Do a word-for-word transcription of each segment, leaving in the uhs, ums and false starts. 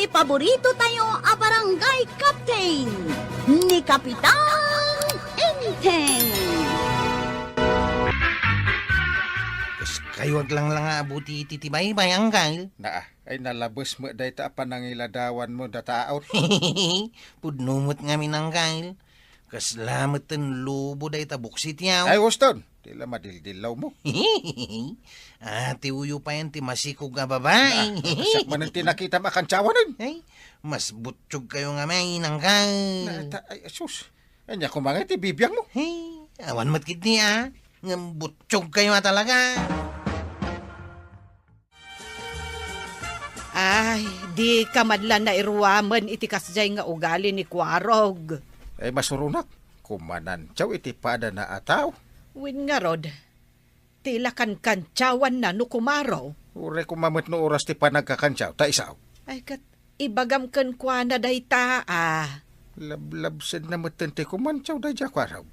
Paborito tayo a barangay captain, ni Kapitan Enteng. Kas kayo aglanglanga a buti iti ti baybay, Anggail. Naa, ay nalabes met dayta a panangiladawanmo da taon. Pudno met ngamin, Anggail. Kasla met ten lubo dayta buksit yaw. Ay, Houston, ti la madildillawmo. Atiwyo payen ti masikog a babai. Ah, siak manen ti nakitam a kantsawanen. Ay, mas butsyog kayo ngamin, Anggail. Nata-, ay, sus. Anya kumangay ti bibiangmo. Hey, awan met kitdi, ah. Ngem butsyog kayo a talaga. Ay, di ka man la nairuamen iti kasdiay nga ugali ni Kuarog. Ay, masuronak. Kumanantsaw iti padana a tao. Wen ngarud, ti la kankantsawanna no kumaro. Uray koma met no oras ti panagkakantsaw, ta isu. Ay, ket ibagam kenkuana dayta, a. Lablabsenna metten ti kumantsaw daydiay a Kuarog.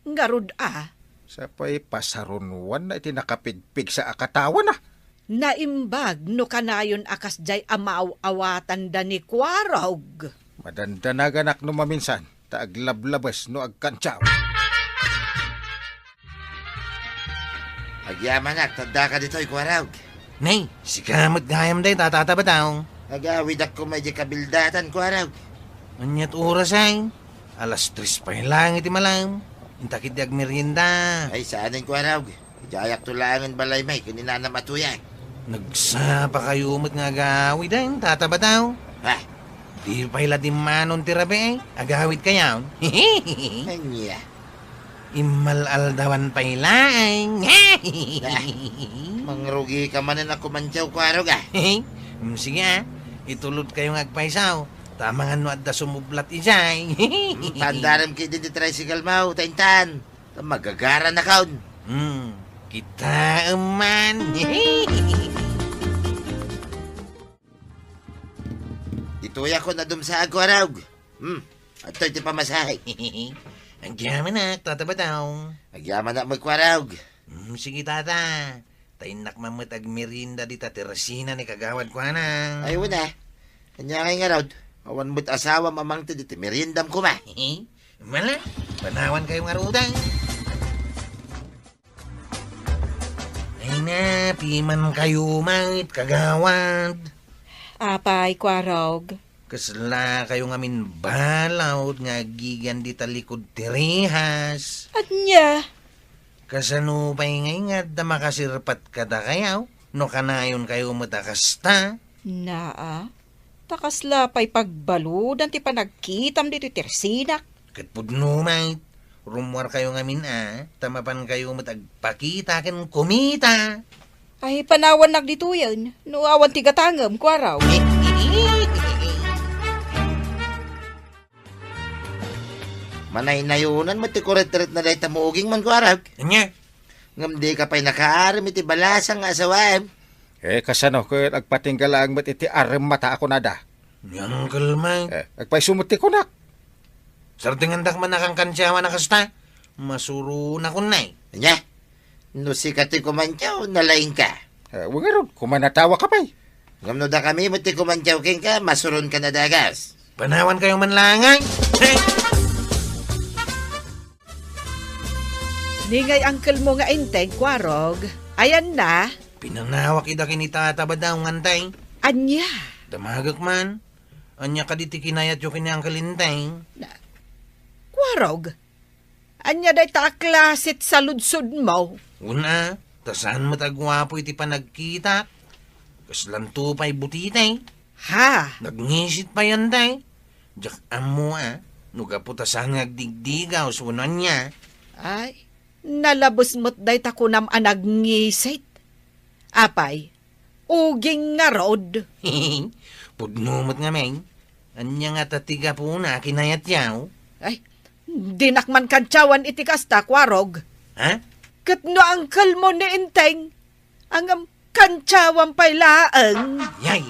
Ngarud a. Sapay pasarunoanna iti nakapigpigsa a katawana. Naimbag no kanayon a kasdiay a maaw-awatanda ni Kuarog. Madandanaganak no maminsan, ta aglablabes no agkantsaw. Agyamanak, ta addaka ditoy, Kuarog. Nay, sika met gayam dayta, Tata Badaw. Agawidak koma idiay kabildatan, Kuarog. Aniat oras ay? Alas tres pay laeng iti malam. Inta ketdi agmerienda. Ay, saanen, Kuarog. Idiayakto laengen balay may ken ni nanam a tuyag. Nagsapa kayo met nga agawid ay, Tata Badaw. Ha? Di pay la dimmanon ti rabii ay. Agawid kayo. Ania? Immal-aldawan pay laeng. Ah, mangrugika manen a kumantsaw, Kuarog, a. Mm, sige, a. Itulod kayo nga agpaysaw. Ta amangan no adda sumublat idiay. Mm, pandarem ketdi ti tricycle mo, ta intan. Ta magagaranakon. Mm, kitaem man. Ditoyakon a dumsaag, Kuarog. Hmm, adtoy ti pamasahe. Agyamanak, Tata Badaw. Agyamanak met, Kuarog. Hmm, sige, Tata. Ta innak man met agmerienda dita ti resina ni Kagawad Kuanang. Ay, wen a. Ania ngay ngarud? Awan met asawam a mangted iti meriendam koma. Mala, panawan kayo ngarud ay. Ay na, piman kayo met, Kagawad. Apay, Kuarog? Kasla kayo ngamin balaod nga agigan dita likud ti rihas. Ania? Kasano pay ngay nga adda makasirpat kadakayo no kanayon kayo met a kasta? Naa, ta kasla pay pagbaludan ti panagkitam ditoy ti resinak. Ket pudno met, rummuar kayo ngamin a, ta mapan kayo met agpakita ken kumita. Ay, panawannak ditoyen, no awan ti gatangem, Kuarog. Manaynayonan met ti kuretretna dayta muging man, Kuarog. Ania? Ngem dika pay nakaarem iti balasang nga asawaem. Eh, kasano ket agpatingga laeng met iti aremmata a kunada? Ni Uncle Mike. Eh, agpayso met ti kunak. Sardengendak man a kankantsawan a kasta. Masuronakon nay. Ania? No sika ti kumantsaw, nalaingka. Eh, wen ngarud, kumanatawaka pay. Ngem no dakami met ti kumantsaw kenka, masuronka a dagas. Panawan kayo man laeng ay. Hey! Ni ngay uncle mo nga Enteng, Kuarog. Ayanna? Pinanawak ida ken ni Tata Badaw nga Enteng. Ania? Damagek man. Ania kadi ti kinayatyo ken ni Uncle Enteng? Na, Kuarog, ania dayta a klase ti saludsodmo? Wen a, ta saan met a guapo iti panagkitak. Kaslanto pay butiti. Ha? Nagngisit pay Enteng. Diak ammo a, no gapu ta saan nga agdigdigaw wenno ania. Ay, nalabes met dayta kunam a nagngisit. Apay, uging ngarud. Pudno met ngamin. Ania ngata ti gapuna a kinayatyo? Ay, dinak man kantsawan iti kasta, Kuarog. Ha? Ket no uncle mo ni Enteng, ngem kantsawan pay laeng. Yay!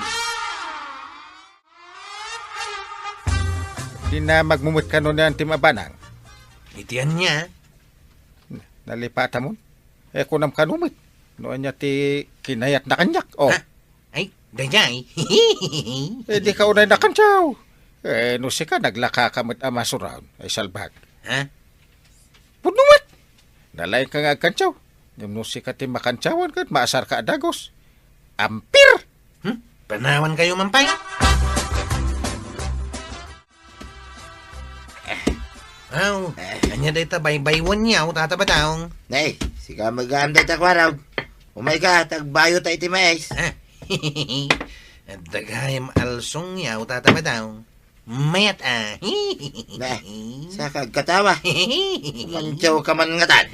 Dinamagmo met kano ni Auntie Abanang? Iti ania? Nalipatamon? Eh, kunam kano met. No ania ti kinayatna kaniak? Oh. Ha? Ay, Daydiay. Eh, di ka unay nakantiaw. Eh, no sika, naglaka ka met a masuraon. Ay, salbag. Ha? Pudno met. Nalaing ka nga agkantiaw. Ngem no sika ti makantiawan ket maasar ka a dagus. Ampir! Hmm? Panawan kayo man pay? Aw, ania dayta baybaywanyo, Tata Badong? Nay, sika met gayam dayta, Kuarog. Umay ka, ta agbayo ta iti mais. Ah, adda gayam alsongyo, Tata Badong. Mayat, ah. Na, saka agkatawa. Mantiaw ka man ngatan.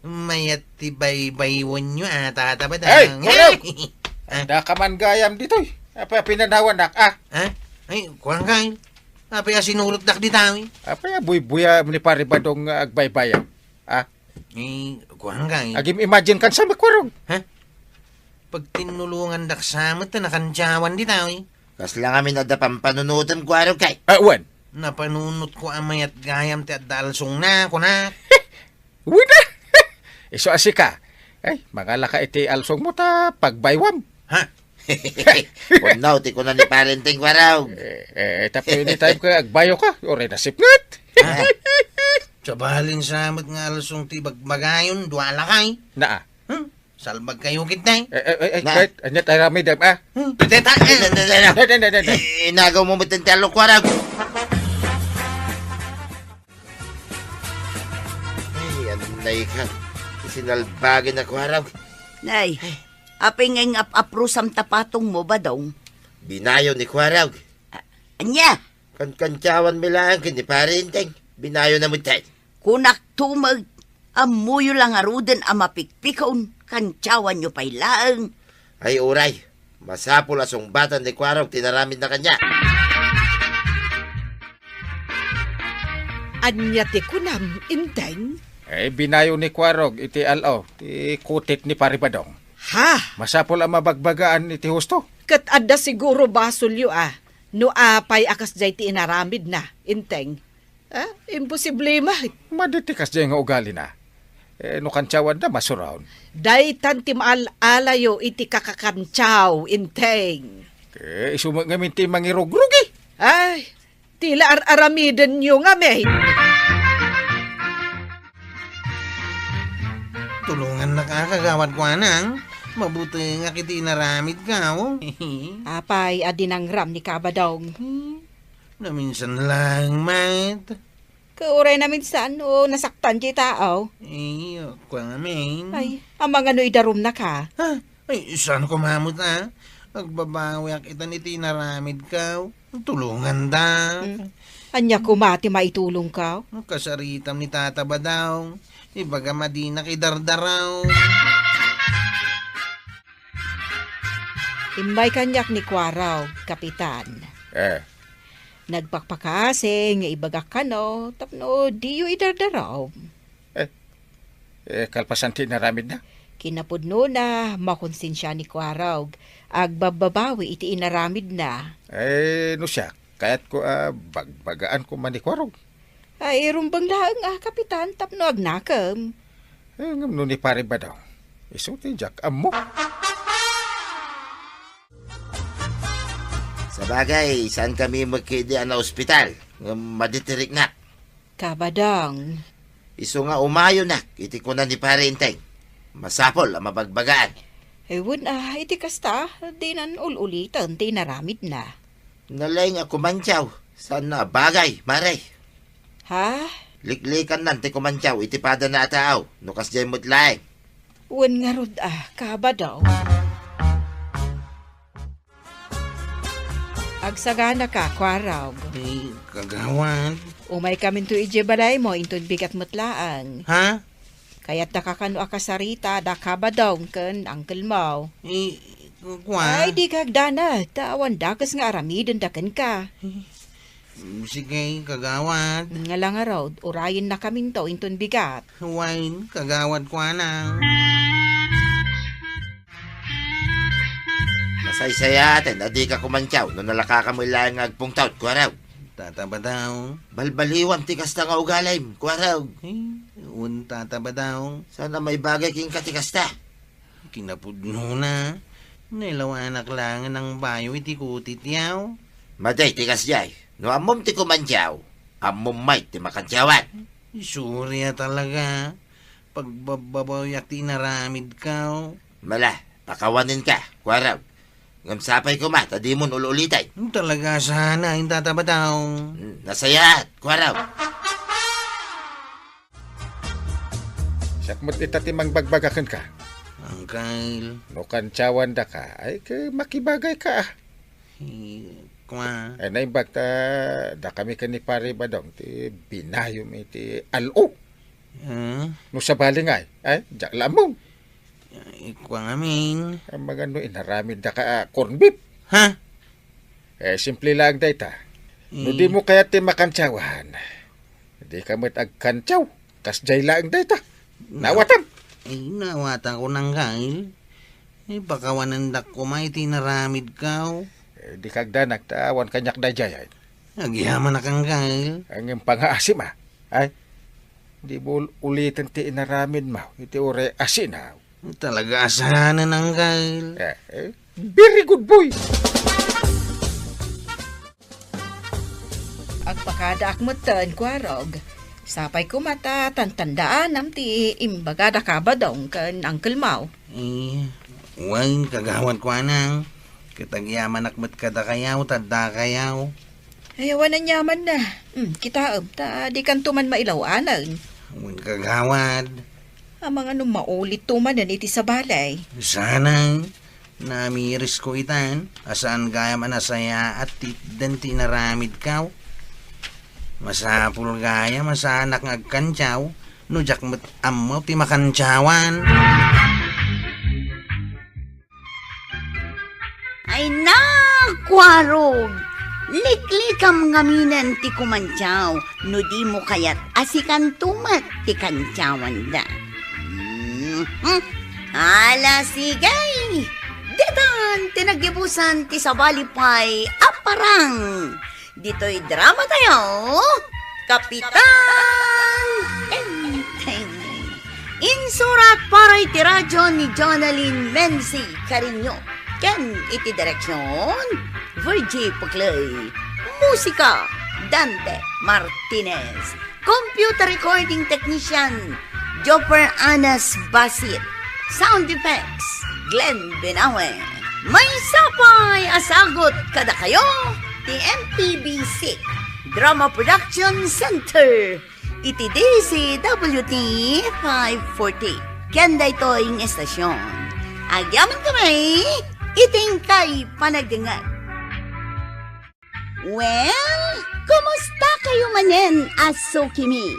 Mayat ti baybaywanyo, ah, Tata Badong. Hey, Kuarog! Ah? Adda ka man gayam ditoy. Apay a pinanawanak, ah? Ah? Ay, kuan kay. Apay a sinurotdak dita, eh? Apay a buybuya ni Pare Badong nga agbaybayam? Ah? Eh, kuan kay. Agim-imagine kan sa, Kuarog. Ha? Pagtinulongandak sa met ta nakantiawan dita, eh. Kasla ngamin adda pampanunotem, Kuarog, kay? Ah, wen. Napanunotko a mayat gayam ti adda alsongna, kunak. Wida! Isu a sika. Ay, mangalaka iti alsongmo ta pagbaywam. Ha? Wenno, ti kuna ni Pare Enteng, Kuarog. Eh, eh, tapno anytime ka, agbayo ka, uray nasipnget. Ha? Sabalin sa met nga alsong ti bagbagayon, dua lakay. Naa. Hmm? Salbag kayo, kitay. Eh, eh, eh, eh, Na. Kahit, anya tayo ramidem, ah? Hmm? Teta, eh. Na, na, na, na. Na, na, na, na, na. Eh, inagaw mo met ti alok, Kuarog. Ay, anay ka. Sinalbagin na, Kuarog. Nay, apay nga ing-ap-aprusam ta patongmo, Badong? Binayo ni Kuarog. A-, anya? Kankantiawan mi laeng ken ni Pare Enteng. Binayo na met, tay. Kunak tumeg, ammoyo la ngaruden a mapikpikon, kantiawanyo pay laeng. Ay, uray. Masapul a sungbatan ni Kuarog ti naramidna kaniak. Ania ti kunam, Enteng? Eh, binayo ni Kuarog iti al-o, ti kutit ni Pare Badong. Ha? Masapul a mabagbagaan iti husto. Ket adda siguro basolyo a, no apay a kasdiay ti inaramidna, Enteng. Ah, imposible met. Madi ti kasdiay nga ugalina. Eh, no kantiawan da, masuraon. Daytan ti maal-alayo iti kakakantiaw, Enteng. Eh, isu met ngamin ti mangirugrugi. Ay, ti la ar-aramidenyo ngamin. Tulongannaka, Kagawad Kuanang. Mabutengak iti inaramidko. Apay a dinangram ni Kabadong? Hmm, naminsan laeng met. Ket uray naminsan, o nasaktan ti tao? Eh, kua ngamin. Ay, amangan no idarumnaka? Ha? Ay, saan ko mamut, ah? Agbabawiak itan iti inaramidko. Tulonganda. Hmm. Ania koma ti maitulongko? Kasaritam ni Tata Badong. Ibagam a dinak idardaraw. Immay kaniak ni Kuarog, Kapitan. Eh. Nagpakpakaasi nga ibagak kano tapno diyo idardaraw. Eh, eh, kalpasan ti inaramidna? Kinapudnona, makonsensia ni Kuarog. Agbabbabawi iti inaramidna. Eh, no siak, kayatko a bagbagaanko man ni Kuarog. Ay, rumbeng laeng a, Kapitan, tapno agnakem. Eh, ngem no ni Pare Badong, isu ti diak ammo. Sabagay, saankami met ketdi a naospital, ngem madi ti riknak. Kabadong. Isu nga umayonak iti kuna ni Pare Enteng. Masapul a mabagbagaan. Eh, wen a, iti kasta, dinan ul-uliten ti inaramidna. Nalaing a kumantiaw, saan a bagay, Mare. Ha? Liklikannan ti kumantiaw iti padana a taaw, no kasdiay met laeng. Wen ngarud a, Kabadong. Agsaganaka, Kuarog. Ay, Kagawad. Umaykaminto idiay balaymo, inton bigat met laeng. Ha? Kayatdaka kano a kasarita da Kabadong ken uncle mo. Eh, kua? Ay, dika agdanag, ta awan dakes nga aramidenda kenka. Sige, Kagawad. Nga la ngarud, urayennakaminto inton bigat. Wen, Kagawad Kuanang. Nasaysayaaten a dika kumantiaw no nalakaka met laeng nga agpungtot, Kuarog. Tata Badong. Balbaliwan ti kasta nga ugalim, Kuarog. Eh, wen, Tata Badong. Saan a maibagay kenka ti kasta. Kinapudnona, Nailawanak laeng nang bayo iti kutitiaw. Madi ti kasdiay. No ammom ti kumantiaw, ammom met ti makantiawan. Sorry a talaga. Pagbabbabawiak ti inaramidkaw. Mala, pakawanenka, Kuarog. Ngem sapay koma ta dimon ul-uliten. Talaga sana, intatabataw. Hmm, nasayaat, Kuarog. Siak met ita ti mangbagbaga kenka. Angkel. No kantiawandaka, ay, ke-, makibagayka, ah. Eh, kua. Ay, naimbag ta, dakami ken ni Pare Badong ti binayom iti al-o. Ah? No sabali ngay, ay, diak la ammom. Ay, kua ngamin. Amangan no inaramiddaka a corned beef. Ha? Eh, simple laeng dayta. No dimo kayat ti makantiawan, dika met agkantiaw. Kasdiay laeng dayta. Nawatam. Eh, nawatanko, Angkel. Eh, pakawanendak koma iti inaramidkaw. Eh, dika agdanag ta awan kaniak daydiay. Agyamanak, Angkel. Ngem pangaasim a. Ay, dimo ul-uliten ti inaramidmo iti uray asina. Talaga a saanen, Angkel. Eh, eh, very good boy. Agpakadaak metten, Kuarog. Sapay koma ta tantandaanam ti imbagada ka Badong ken Angkelmo. Eh, wen, kagawad, kuanang. Ket agyamanak met kadakayo, ta addakayo. Ay, awan aniamanna. Hmm, kitaem, ta dikanto man mailaw-anen. Wen, kagawad. Amangan no maulitto manen iti sabali. Sana, namirisko itan, a saan gayam a nasayaat ti itdan ti inaramidkaw. Masapul gayam a saanak nga agkantiaw, no diak met ammo ti makantiawan. Ay, Kuarog! Liklikam ngaminen ti kumantiaw no dimo kayat a sikanto met ti kantiawanda. Mhm. Ala, sige! Ditan ti naggibusan ti sabali pay a parang. Ditoy drama tayo, Kapitan Enteng. Insurat para iti radyo ni Jonalyn Menzi Carino ken iti direksyon, Virgie Puclay. Musika, Dante Martinez. Computer recording technician, Jopper Anas Basit. Sound effects, Glenn Benawe. Maysa pay a sagut kadakayo ti M P B C Drama Production Center iti D C W T five forty. Ken daytoy nga estasyon, agyaman kami iti inkay panagdengngeg. Well, kumusta kayo manen a sukimi?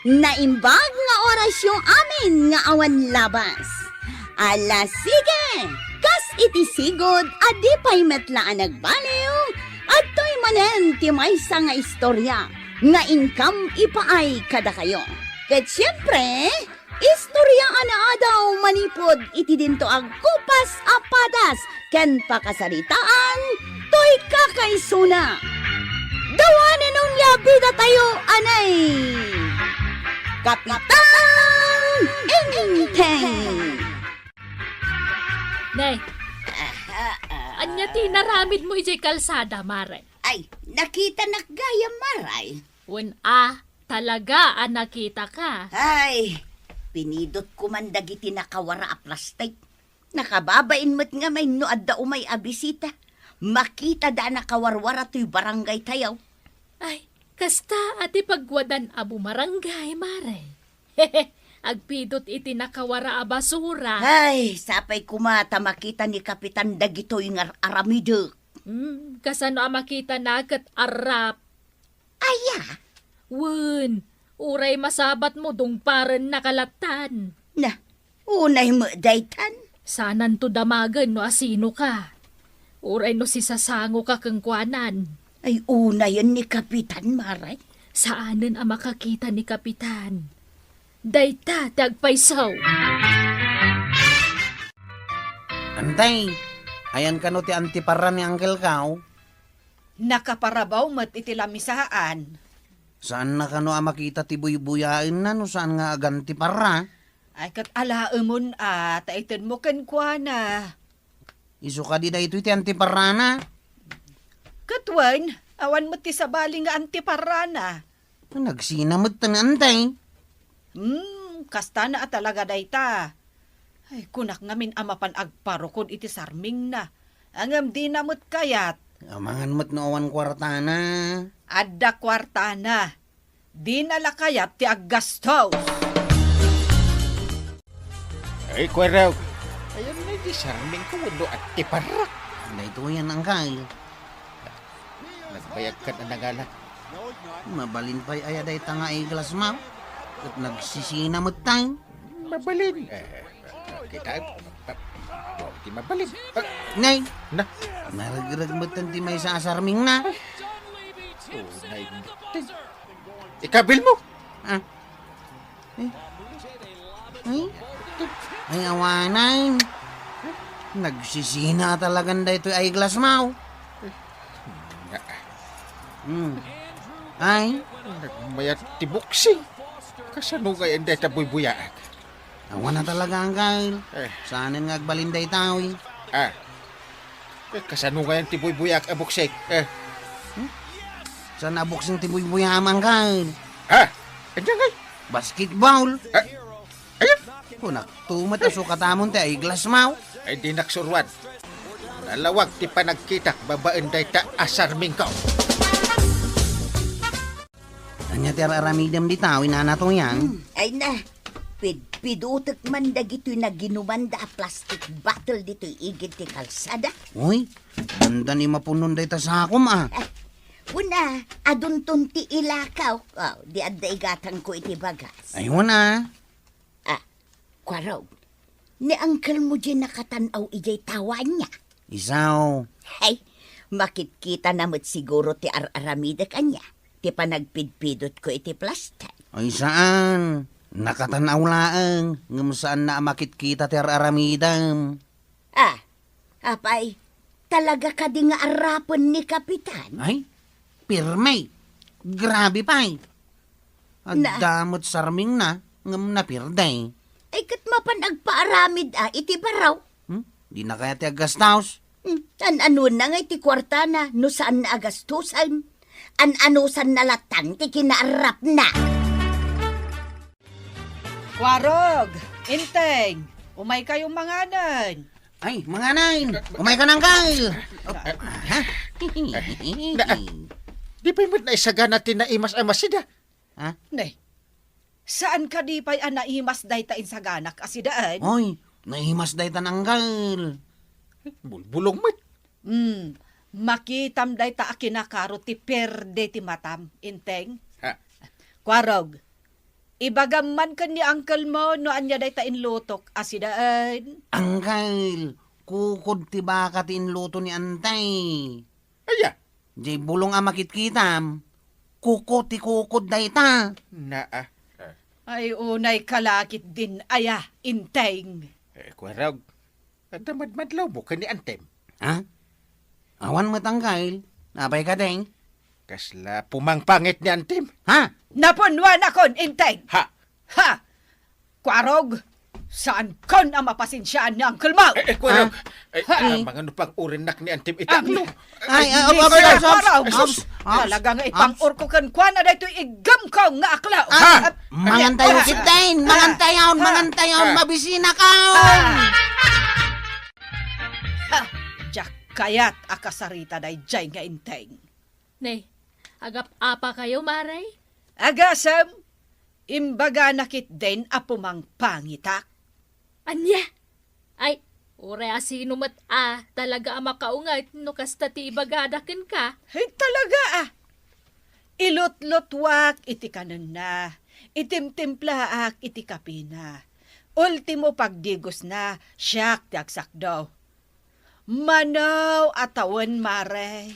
Naimbag nga orasyo amin nga awan labas. Ala, sige! Kas iti sigud a di pay met la a nagbaliw, adtoy manen ti maysa nga istorya nga inkam ipaay kadakayo. Ket siempre, istorya a naadaw manipud iti dinto a kupas a padas ken pakasaritaan toy kakaisuna. Dawanen onia bidatayo a nay Kapitan Enteng. Nay, ania ti inaramidmo idiay kalsada, Mare? Ay, nakitanak gayam, Mare. Wen a, talaga a nakitaka. Ay, pinidotko man dagiti nakawara a plastik. Nakababain met ngamin no adda umay a bisita. Makitada a nakawarwara toy barangay tayo. Ay, kasta a ti pagwadan a bumarangay, Mare. Agpidot iti nakawara a basura. Ay, sapay koma ta makita ni Kapitan dagitoy nga ar-aramidek. Hmm, kasano a makitana ket arrap? Aya? Wen, uray masabatmo dungparenna kalatan. Na, unay met daytan. Saananto damagen no asinoka. Uray no sisasangoka kenkuanan. Ay, unayen ni Kapitan, Mare. Saanen a makakita ni Kapitan. Dayta ti agpayso. Antay, ayan kano ti antiparra ni Uncle Kao? Nakaparabaw met iti lamisaan. Saanna kano a makita ti buybuyaenna no saan nga agantiparra? Ay, ket alaemon a, ta itedmo kenkuana. Isu kadi daytoy ti antiparrana? Ket wen, awan met ti sabali nga antiparrana. Nagsina met ta ni Antay. Hmm, kastana a talaga dayta. Ay, kunak ngamin a mapan agparukod iti sarmingna. Ngem dina met kayat. Amangan met no awan kuartana. Adda kuartana. Dina la kayat ti aggastos. Ay, Kuarog. Ayan na di sarming ko, wano at ti parak. Daytoy yan, Angkal. Nagbayag ka na nangala. Mabalin pay aya dayta nga eyeglass mo? Ket nagsisina met tayo. Mabalin. Eh, kita, oh, di mabalin. Ah, Nay, na, naregreg met ti maysa a sarmingna. Oh, nay, ikabil mo. Ah. Eh? Ay? Ay, awanan. Nagsisina talagan daytoy eyeglass mo. Hmm. Ay? Nagmayat ti boxing. Kasano ngay dayta buybuyaak? Awan na talaga, Angkal. Eh. Saanen nga agbalin dayta, eh. Ah. Eh, kasano ngay ti buybuyaak a boxing? Eh. Hmm? Saan a boxing ti buybuyaam, Angkal? Ah, anya ngay? Basketball. Ah, ayan. Kunak, tumet a sukatamon ti eyeglass mo. Ay, di naksuruan. Nalawag ti panagkitak babaen dayta a sarming ko. Ania ti ar-aramidem dita, Inana Tuyang? Hmm, ay na, pidpidutek man dagitoy naginumanda a plastic bottle ditoy igid ti kalsada. Uy, banda ni mapunon dayta sakom, ah. Eh, kuna, adunton ti ilakaw. Oh, di adda igatangko iti bagas. Ay, una. Ah, Kuarog, ni uncle mo diay nakatan-aw idiay tawa ania? Isaw. Hay, makitkitana met siguro ti ar-aramidek ania, ti panagpidpidotko iti plastic. Ay, saan. Nakatan-aw laeng, ngem saanna a makitkita ti ar-aramidem. Ah, apay, talaga kadi nga arrapen ni Kapitan? Ay, pirmi. Grabe pay. Na- Adda met sarmingna, ngem napirdi. Ay, ket mapan agpaaramid a iti baro. Hmm? Dina kayat ti aggastos? Hmm, an-anonna ngay ti kuartana no saanna a gastusen? An-anosanna latta ti kinaarrapna? Kuarog, Inteng, umaykayo manganen. Ay, manganen! Umayka, Angkal! Ha? Na, di pay met naisagana ti naimas a masida? Ha? Ne, saan kadi pay a naimas dayta insaganak a sidaen? Oy, naimas dayta, Angkal. Bulbulong met. Hmm, makitam dayta a kinakaro ti pirdi ti matam, Inteng. Ha? Kuarog, ibagam man ken ni uncle mo no ania dayta inlutok a sidaen. Angkal, kukod ti baka ti inluto ni Antay. Aya? Diay bulong a makitkitam, kuko ti kukod dayta. Naa. Ay, unay kalakit din aya, Inteng. Eh, Kuarog, adda madmadlaw mo ken ni Antem? Ha? Awan met, Angkal. Apay kadi? Kasla pumangpangit ni Antem. Ha? Napunwanakon, Inteng! Ha? Ha! Kuarog, saankon a mapasensiaan ni uncle mo! Eh, eh, Kuarog. Ah. Eh, ha? Ah, mangano pang urinnak ni Antem iti Ah. aklo? Ay, ah, Mister Ops, Ops, Kuarog! Ops, Ops, Talaga nga Ops. ipang-urko kenkuana daytoy iggemko nga aklo! Ah, Ha? mangantayo Ah. ketdin! Mangantayon! Ah. Mangantayon! Ah. Mabisinakon! Ah. Ha! Diak kayat a kasarita daydiay nga Inteng. Ne, agap-apakayo, Mare? Agasem, imbagana ketdin a pumangpangitak. Ania? Ay, uray a sino met a talaga a makaunget no kasta ti ibagada kenka? Ay, talaga a! Ilutlutwak iti kanenna, itimtimplaak iti kapina. Ultimo pagdigosna, siak ti agsakdo. Mano a tawen, Mare,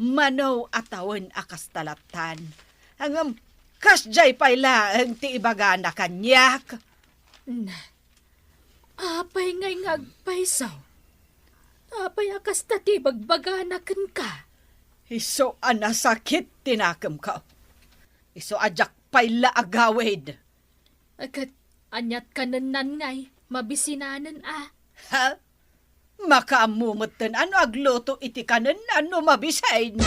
mano a tawen a kasta lattan. Ngem, kasdiay pay laeng ti ibagana kaniak. Na, apay ngay nga agpayso? Apay a kasta ti ibagbagana kenka? Isu a nasakit ti nakemko. Isu a diak pay la agawid. Ket aniat kanennan ngay mabisinanen a? Ha? Makaammo metten a no agluto iti kanenna no mabisin.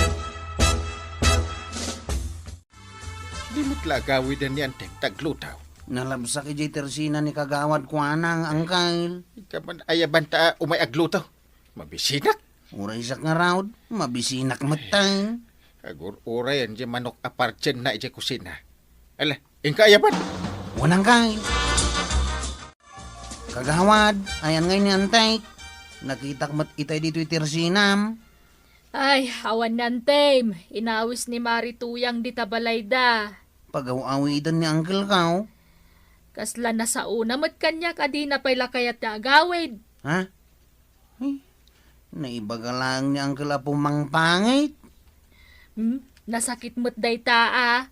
Di met la agawiden ni Anting ti agluto. Nalabsak idiay tersina ni kagawad kuana, Angkel. Ika man ayaban ta umay agluto. Mabisinak. Uray siak ngarud, mabisinak metten. Agur-urayan diay manok a partienna idiay kusina. Ala, inka ayaban. Wen, Angkel. Kagawad, ayan ngay ni Antek. Nakitak met itay ditoy tersinam. Ay, awan ni Antem. Inawis ni Mari Tuyang dita balayda. Pagaw-awiden ni Uncle Kaw. Kasla nasaona met kaniak a dina pay la kayat nga agawid. Ha? Ay, naibaga laeng ni Uncle Apo mangpangit. Hmm, nasakit met dayta a.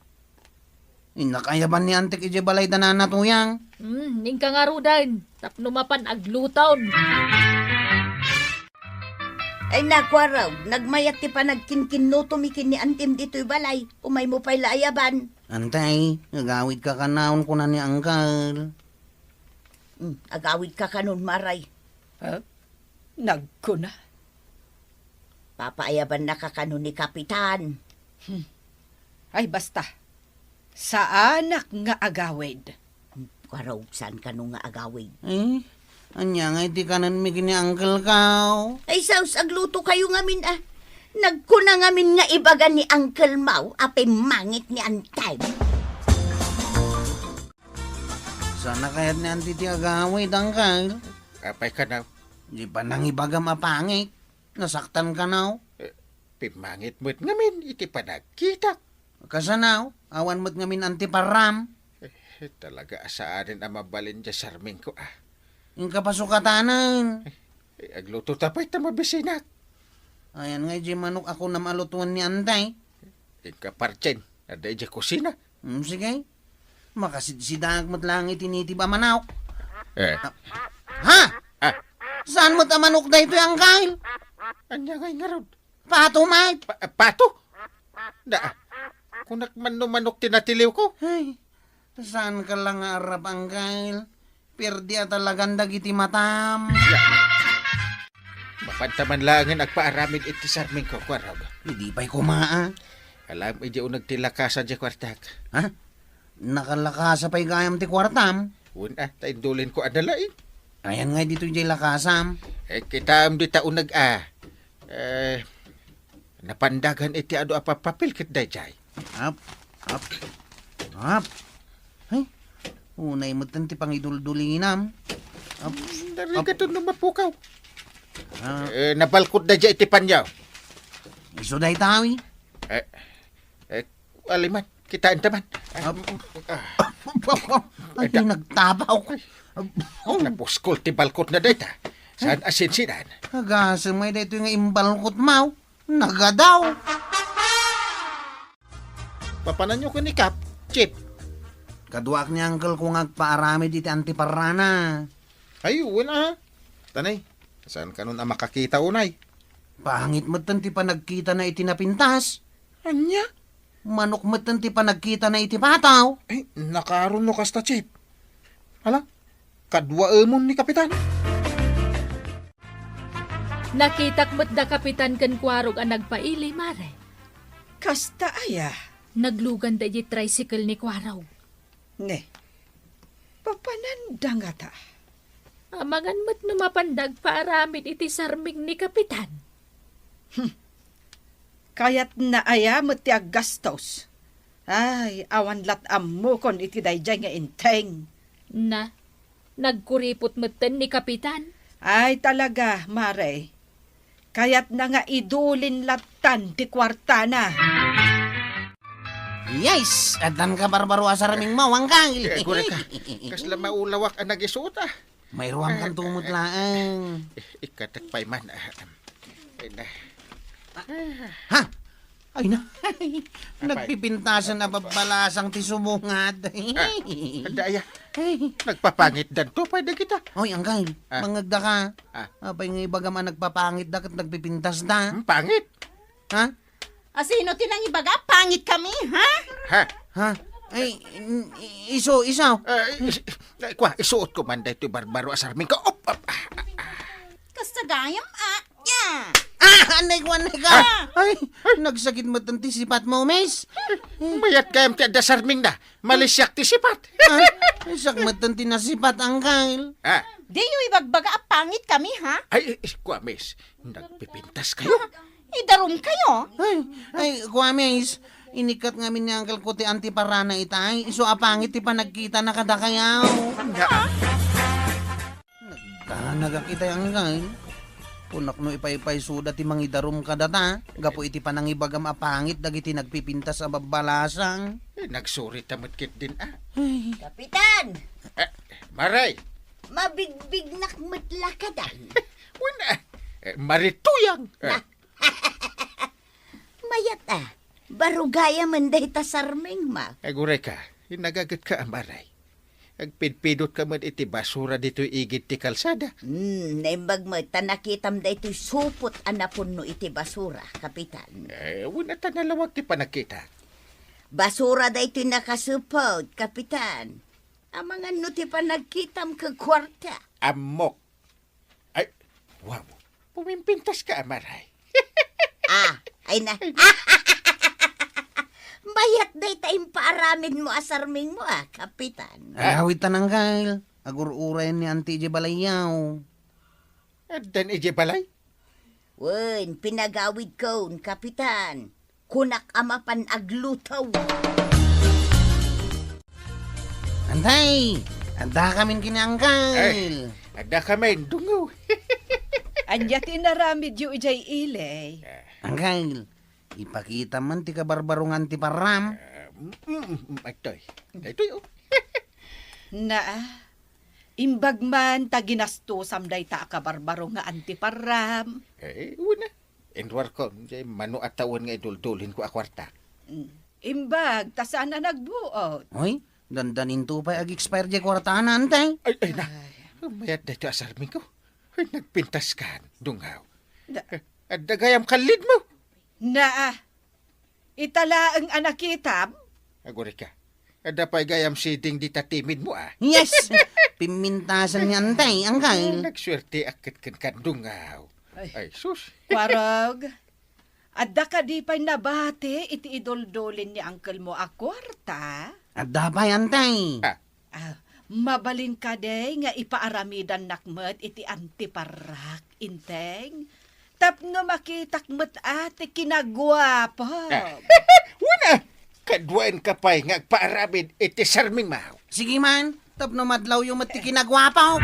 Innak ayaban ni Antik idiay balayda, Nana Tuyang. Hmm, inka ngaruden, tapno mapan agluton. Ay, naku, Araw, nagmayat ti panagkinkinnutomi ken ni Antim ditoy balay. Umaymo pay la ayaban. Antay, agawidka kanayon, kuna ni Uncle. Hmm, agawidka kanon, Maray. Ha? Nagkuna? Papaayabannaka kano ni Kapitan? Hmm. Ay, basta. Saanak nga agawid. Hmm, Araw, saan kano nga agawid? Eh, ania ngay ti kanenmi ken ni Uncle Kaw? Ay, sus, agluto kayo ngamin, ah. Nagkuna ngamin nga ibaga ni Uncle Mau a pimmangit ni Antim. Saan a kayat ni Anti ti agawid, Uncle? Apay kanaw? Di ba nangibagam a pangit? Nasaktan kanaw? Eh, pimmangit met ngamin iti panagkitak. Kasanaw? Awan met ngamin Anti parram. Eh, talaga a saanen a mabalin diay sarmingko, ah. Inka pasukatanen. Eh, agluto ta pay ta mabisinak. Ayan nga idiay manok a kunam a lutoen ni Anti. Inka partin, adda idiay kusina. Hmm, sige. Makasidsidaak met laeng iti nitib a manok. Eh. Ha? Ah. Saan met a manok daytoy, Uncle? Ania ngay ngarud? Pato met. Pa-, pato? Da, kunak man no manok ti natiliwko. Ay, saanka la nga arrap, Uncle. Perdi a talagan dagiti matam. Ya. Mapantaman laengen agpaaramid iti sarmingko, Kuarog. Idi pay koma, ah. Alam, idi uneg ti lakasa diay kuartak. Ha? Nakalakasa pay gayam ti kuartam? Wen, ah, ta indulinko a nalaing. Ayan ngay ditoy diay lakasam. Eh, kitaem dita uneg, ah. Eh, napandagan iti adu a papapil ket daydiay. Ap, ap, ap. Ay, unay metten ti pangiduldulinam. Ap, narigat ap. No mapukaw. Ah. Eh, nabalkot daydiay iti panyaw. Isu dayta, wi. Eh, eh, aliman, kitaenta man. Ap, ah. Ay, nagtabaw. Napuskol ti balkot na dayta. Saan a sinsinan? Agasem ay daytoy nga imbalkot, maw. Nagadaw. Papananyo ken ni Kap, Chief? Kaduak ni Uncle ko nga agpaaramid iti antiparrana. Ay, wen a. Tanay, saan kanon a makakita unay? Pangit metten ti panagkitana iti napintas. Ania? Manok metten ti panagkitana iti pataw. Ay, nakaron no kasta, Chief. Ala, kaduaemon ni Kapitan. Nakitak met da Kapitan ken Kuarog a nagpaili, Mare. Kasta aya? Nagluganda idiay tricycle ni Kuarog. Ne, papananda ngata? Amangan met no mapanda agpaaramid iti sarming ni Kapitan. Hmm. Kayatna aya met ti aggastos? Ay, awan lat ammokon iti daydiay nga inteng. Na, nagkuripot metten ni Kapitan. Ay, talaga, Mare. Kayatna nga idulin lattan ti kuartana. Yes! Addan ka barbaro a sarming mawangkang. Eh, agurayka. Kasla maulawak a nagisuot, ah. Mairuam kanto met laeng. Eh, ikatek pay man, ah. Ay, na. Ha? Ay na. Apay. Nagpipintasan a babbalasang ti subungad. Ah, adda aya. Ay. Nagpapangitdanto pay dagita. Oy, Angkal, ah, mangngegda ka. Ah. Apay nga ibagam a nagpapangitda ket nagpipintasda? Hmm, pangit. Ha? Asino ti nangibaga? Pangit kami, ha? Ha? Ha? Ay, n-, i-, isu, isu. Ah, is-, ay, kwa, isuot ko man daytoy barbaro a sarming ko. Op, op, ah, ah, ah. Sagayam, ah, ya. Ah, anay ko, anay ka. Ah. Ay, nagsakit met ti sipatmo, miss. Mayat gayam ti adda sarmingna. Malisiak ti sipat. Ay, sakmet ti nasipat, angkel. Ah. Diyo ibagbaga a pangit kami, ha? Ay, eh, kua, miss. Nagpipintas kayo? Idarum kayo? Ay, ay, kua, miss. Inikkat ngamin ni angkel ko ti antiparana itay. Isu a pangit ti panagkitana kadakayo. Nga. Nagdanagak itay, angkel. Kunak no ipaypaysuda ti mangidarum kadata, gapu iti panangibagam a pangit dagiti nagpipintas a babbalasang. Eh, nagsurita met ketdin, ah. Ay. Kapitan! Eh, Maray! Mabigbignak met la kada. Wen, eh, Marituyang! Eh. Mayat, ah. Baro gayam dayta sarmingmo. Aguray ka, inagaget ka, Maray. Agpidpidot ka met iti basura ditoy igid ti kalsada. Hmm, naimbag met ta nakitam daytoy supot a napunno iti basura, Kapitan. Eh, wen a ta nalawag ti panagkita. Basura daytoy nakasupot, Kapitan. Amangan no ti panagkitam ket kuarta. Ammok. Ay, wow. Pumimpintas ka, Maray. Ah, ay na. Mayat dayta impaaramidmo a sarmingmo, ah, Kapitan. Ay, awit ta nanggal. Agur-urayen ni Auntie idiay balayyo. Addan idiay balay? Wen, pinagawidkon, Kapitan. Kunak a mapan agluto. Antay, adda kamin kini Angkel. Ay, adda kamin, dungaw. Ania ti inaramidyo idiay ili? Angkel, ipakita man ti kabarbarungan ti parram. Ah, mm, mm, mm, agtoy. Agtoy, oh. Naa, imbag man ta ginastosam dayta a kabarbarungan ti parram. Eh, una. Inruarkon, jay mano a tawen nga iduldulinko a kuarta. Mm. Imbag, ta saan a nagbuot. Hoy, dandaninto pay ag-expire jay kuartana, Antay. Ay, ay na. Ay. Mayat daytoy a sarmingko. Ay, nagpintas kan, dungaw. Da- Eh, adda gayam kallidmo. Naa. Ita laeng a nakitam? Agurika. Adda pay gayam siding dita timidmo, ah. Yes! Pimmintasan ni Antay, Angkel. Nagsuerteak ket ken kan dungaw. Ay. Ay, sus. Kuarog, adda kadi pay nabati iti iduldulin ni angkelmo a kuarta? Adda pay, Antay. Ah. Ah, mabalin kadi nga ipaaramidannak met iti antiparrak, Inteng? Tapno makitak met a ti kinaguapo. Ah. Wen a, kaduaenka pay nga agpaaramid iti sarmingmo. Sige man, tapno madlawyo met ti kinaguapo.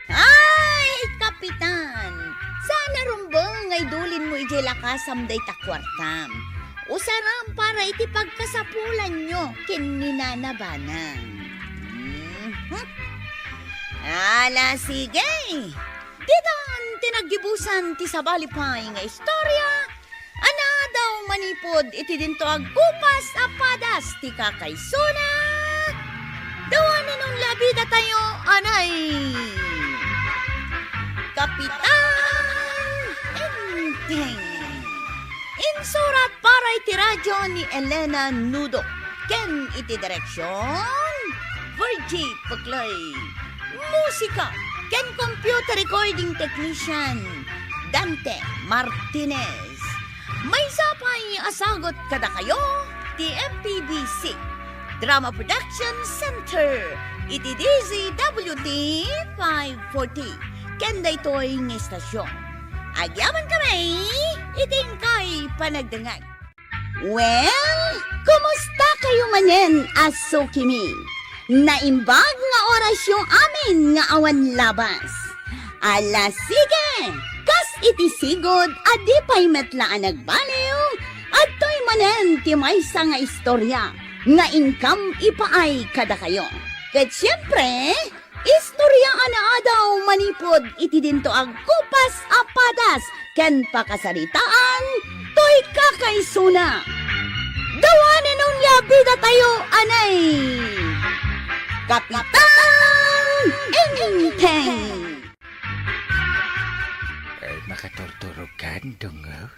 Ay, Kapitan! Saan a rumbeng nga idulinmo idiay lakasam dayta kuartam. Usaram para iti pagkasapulanyo ken ni Nana Banang. Mhm. Ala, sige. Ditan ti naggibusan ti sabali pay nga istorya a naadaw manipud iti dinto agkupas a padas ti kakaisuna. Dawanen unla a bidatayo, anay. Kapitan Enteng. Insurat para iti radyo ni Elena Nudo ken iti direksion, Virgie Peclay. Musika ken computer recording technician, Dante Martinez. Maysa pay a sagut kadakayo ti M P B C Drama Production Center iti D Z W T five forty ken daytoy nga istasyon. Agyamankami iti inkay panagdengngeg. Well, kumusta kayo manen a sukimi? Naimbag nga orasyo amin nga awan labas. Ala, sige! Kas iti sigud a di pay met la a nagbaliw, adtoy manen ti maysa nga istorya nga inkam ipaay kadakayo. Ket siempre, istorya a naadaw manipud iti dinto agkupas a padas ken pakasaritaan toy kakaisuna. Dawanen unla a bidatayo, anay. Kapitan Enteng. Ay, makaturturog kan, dungaw?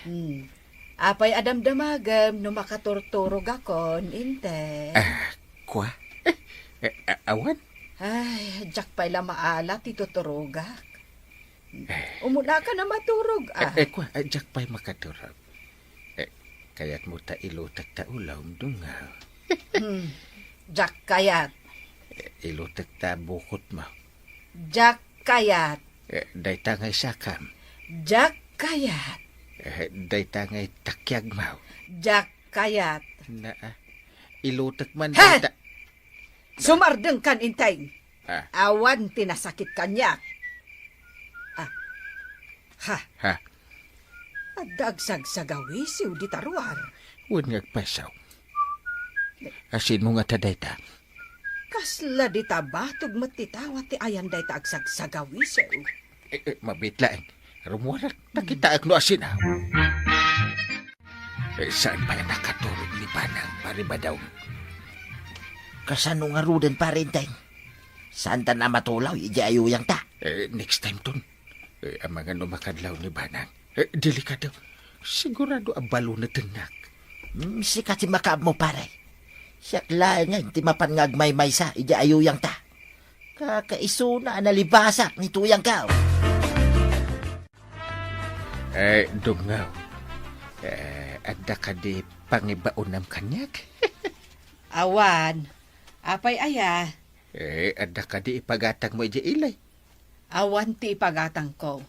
Hmm. Apay a damdamagem no makaturturogakon, Inte? Ah, kua? Eh, a-, awan. Ay, diak pay la maala ti tuturogak. Eh. Umuna ka na maturog, ah. Eh, eh, kua, eh, diak pay makaturog. Eh, kayatmo ta ilutek ta ulom, Dungaw? Hmm, diak kayat. Eh, ilutek ta bukotmo. Diak kayat. Eh, dayta nga isakam. Diak kayat. Eh, dayta nga itakyagmo. Diak kayat. Naa, ilutek man Hen! dayta. Sumardengkan, Enteng. Ah. Awan ti nasakit kaniak. Ah. Ha. Ha? Adda agsagsagawisiw dita ruar. Wen nga agpayso. Asino ngata dayta? Kasla dita batog met ti tawa ti ayan dayta agsagsagawisiw. Eh, eh, mabiit laeng. Rummuarak, nakitaek no asina. Eh, saan pay a nakaturog ni Banang, Pare Badong? Kasano ngaruden, Pare Enteng? Saanta a matulaw idiay ayuyangta? Eh, next time ton. Eh, amangan no makadlaw ni Banang. Eh, delikado. Sigurado a balunetennak. Hmm, sika ti makaammo, pare. Siak laeng ngay ti mapan nga agmaymaysa idiay ayuyangta. Kakaisuna a nalibasak ni tuyangko. Eh, Dungaw. Eh, adda kadi pangibaonam kaniak? Awan. Apay aya? Eh, adda kadi ipagatangmo idiay ili? Awan ti ipagatangko.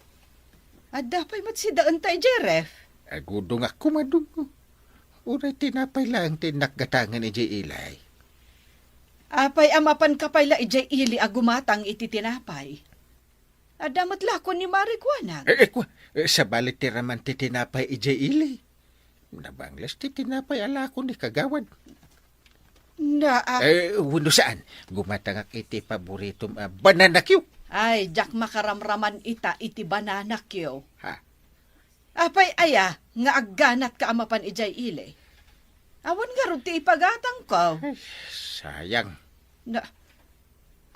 Adda pay met sidaenta idiay ref? Agudongak koma, Dungaw. Uray tinapay laeng ti innak gatangen idiay ili. Apay a mapanka pay la idiay ili a gumatang iti tinapay? Adda met la ko ni Mari kuanak. Eh, eh, kua, eh, sabali ti raman ti tinapay idiay ili. Nabangles ti tinapay a la ko ni kagawad. Na, ah. Eh, wenno saan, gumatangak iti paboritom a banana cue. Ay, diak makaramraman ita iti banana cue. Ha? Apay aya nga agganatka a mapan idiay ili? Awan ngarud ti ipagatangko. Ay, sayang. Na,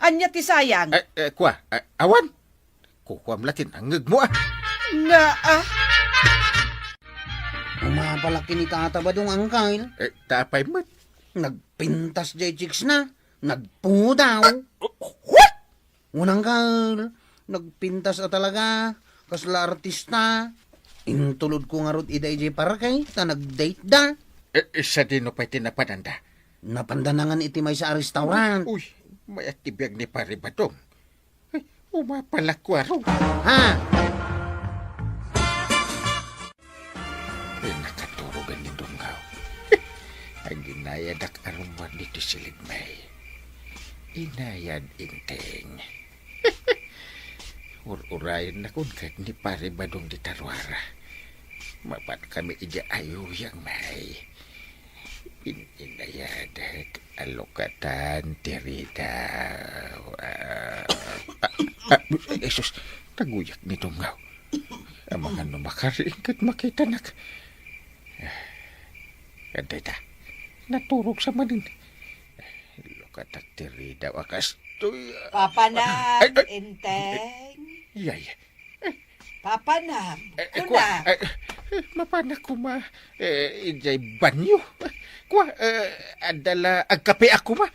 ania ti sayang? Eh, eh, kua, eh, awan. Kukuam la ti nangngegmo, ah. Na, ah. Umapalak ken ni Tata Badong, Angkel. Eh, ta apay met? Nagpintas diay chicks na. Nagpudaw. Ah, what? Unang gal, nagpintas a talaga, kasla artista. Intulod ko ngarud ida idiay parke, ta nag-date da. Eh, eh, sadino pay ti napananda? Napanda nangan iti maysa a restaurant. Uy, mayat ti biag ni Pare Badong. Ay, umapalak ko, aro. Ha? Ay, nakaturogan ni Dunggaw. Aginayadak a rummuar ditoy silidmi. Inayad, Enteng. Ur-urayennakon ket ni Pare Badong dita ruar. Mapan kami idiay ayuyang, may. In-inayadek a lukatan ti ridaw. Ah, ah, ah, Jesus, naguyak ni Dunggaw. Amangan no makariing ket makitanak. Kadayta, naturog sa manen. Lukatak ti ridaw a kastoy. Papanam, ay, ay. Enteng. Yay. Papanam. Eh, eh, kuna. Kua, eh, eh, mapanak koma, eh, idiay banyo. Kua, eh, adda la agkapeak koma.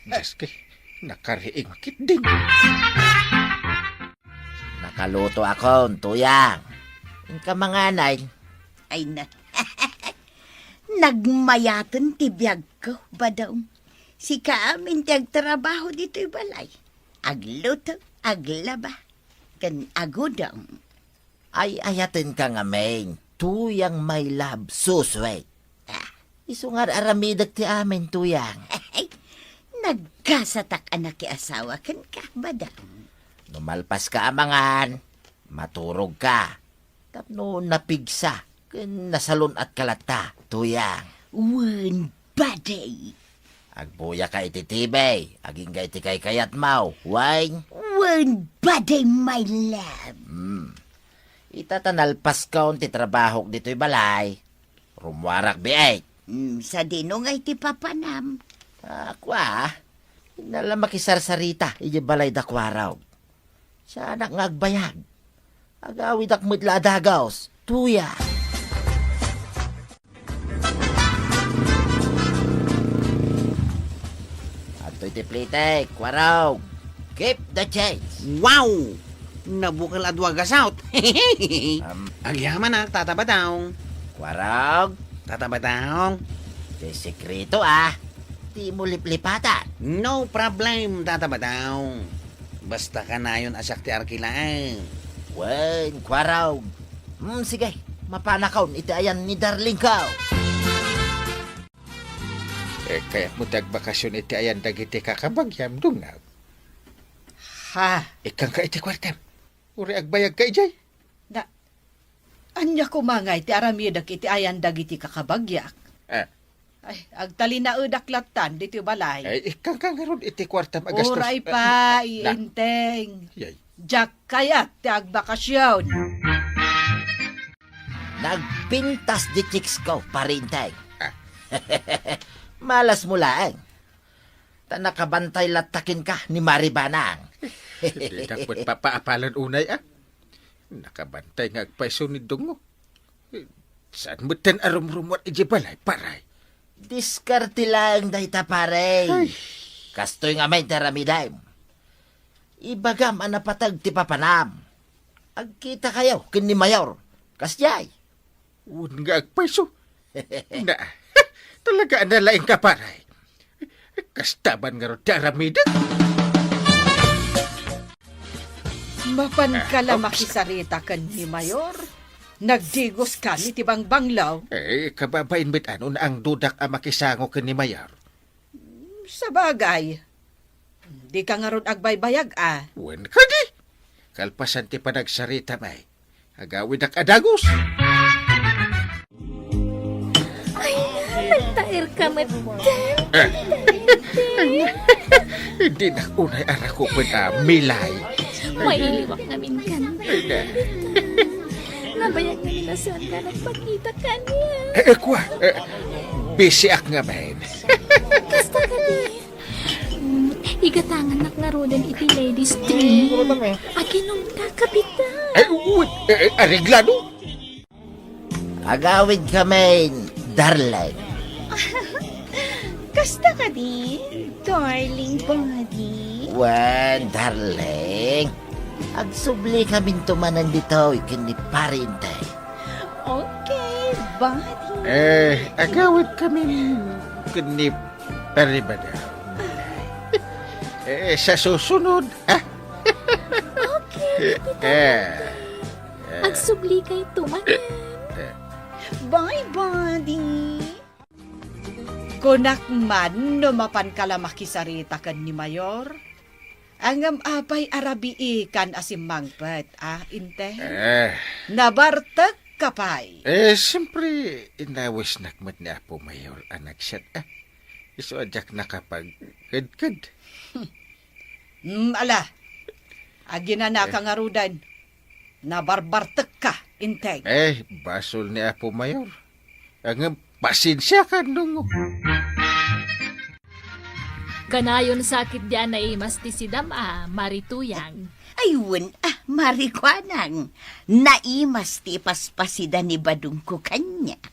Dios, kay, nakariing ketdin. Nakalutoakon, Tuyang. Inka manganay. Ay na. Nagmayaten ti biagko, Badong. Sika amin ti agtrabaho ditoy balay. Agluto, aglaba, ken agudong. Ay-ayatenka ngamin, Tuyang my love, so sweet. Ah, isu nga ar-aramidek ti amin, Tuyang. Nagkasatak a nakiasawa kenka, Badong. No malpaska a mangan, maturogka. Tapno napigsa ken nasalun-atka latta, Tuyang. Wen, Badong. Agbuyaka iti T V, agingga iti kaykayatmo, wen? Wen, Badong, my love. Hmm. Ita ta nalpaskon ti trabahok ditoy balay. Rummuarak biit. Hmm, sadino ngay ti papanam? Ah, kua, inna la makisarsarita idiay balay da Kuarog. Saanak nga agbayag. Agawidak met la a dagus, Tuyang. Adtoy Tiplitek, Kwarog. Keep the change. Wow! Nabukel a dua gasut. Am. Agyamanak, Tata Badong. Kwarog. Tata Badong. Ti sekreto, ah. Dimo liplipatan. No problem, Tata Badong. Basta kanayon a siak ti arkilaeng. Wen, Kwarog. Hmm, sige. Mapanakon iti ayan ni darling ko. Eh, kayatmo ti agbakasyon iti ayan dagiti kakabagiam, Dungag? Ha? Ikkanka iti kuartem. Uray agbayagka idiay. Da, ania koma ngay ti aramidek iti ayan dagiti kakabagiak? Ah. Ay, agtalinaedak lattan ditoy balay. Ay, ikkanka ngarud iti kuartem agastos. Uray pa, ah, na. Iinteng. Yay. Diak kayat ti agbakasyon. Nagpintas ti chicks ko, Pare Inteng. Ah. Malasmo laeng. Ta nakabantay latta kenka ni Mari Banang. Dinak met papaapalen unay, ah. Nakabantay nga agpayso ni Dungo. Saan metten a rumrumuar idiay balay, pare? Diskarte laeng dayta, pare. Ay. Kastoy ngamin ti aramidem. Ibagam a napateg ti papanam. Agkitakayo ken ni Mayor. Kasdiay. Wen nga agpayso. Na, talaga a nalaingka, pare. Kasta man ngarud ti aramidek. Mapanka la makisarita ken ni Mayor. Nagdigos kan iti bangbanglo. Eh, kababain met ano, naangdudak a makisango ken ni Mayor. Sabagay, dika ngarud agbaybayag a. Wen kadi, kalpasan ti panagsaritam ay, agawidak a dagus. Ay, nagtaerka met. Eh. Dinak unay a rakupen a, Milay. Mailiwak ngamin kan. Ay, na. Nabayag ngamin a saanka nagpakita kaniak. Eh, eh, kua, eh, busy ak ngamin. Kasta kadi. Mm, igatangannak ngaruden iti ladies drink. Aginumta, Kapitan. Ay, wait, eh, eh, areglado. Agawid kami, darling. Kasta kadi, darling body? Wen, darling. Agsubli kaminto manen ditoy ken ni Pare Inteng. Okay, body. Eh, agawid kami ken ni Pare Badong. Eh, sa susunod, ah? Okay, Kapitan. Eh, eh. Agsubli kayto manen. Eh. Bye, body. Kunak man no mapanka la makisarita ken ni Mayor. Ngem apay a rabiikan a simmangpet, a, Inteng? Eh. Nabartekka pay. Eh, siempre, inawisnak met ni Apo Mayor a nagsiat, a. Isu a diak nakapagkedked. Hmm, ala. Aginanaka ngaruden. Nabarbartekka, Inteng. Eh, basol ni Apo Mayor. Ngem, pasensiakan, Dungo. Kanayon sa ketdi a naimas ti sidam a, Mari Tuyang. Ay, wen, a, Mari Kuanang. Naimas ti ipaspasida ni Badongko kaniak.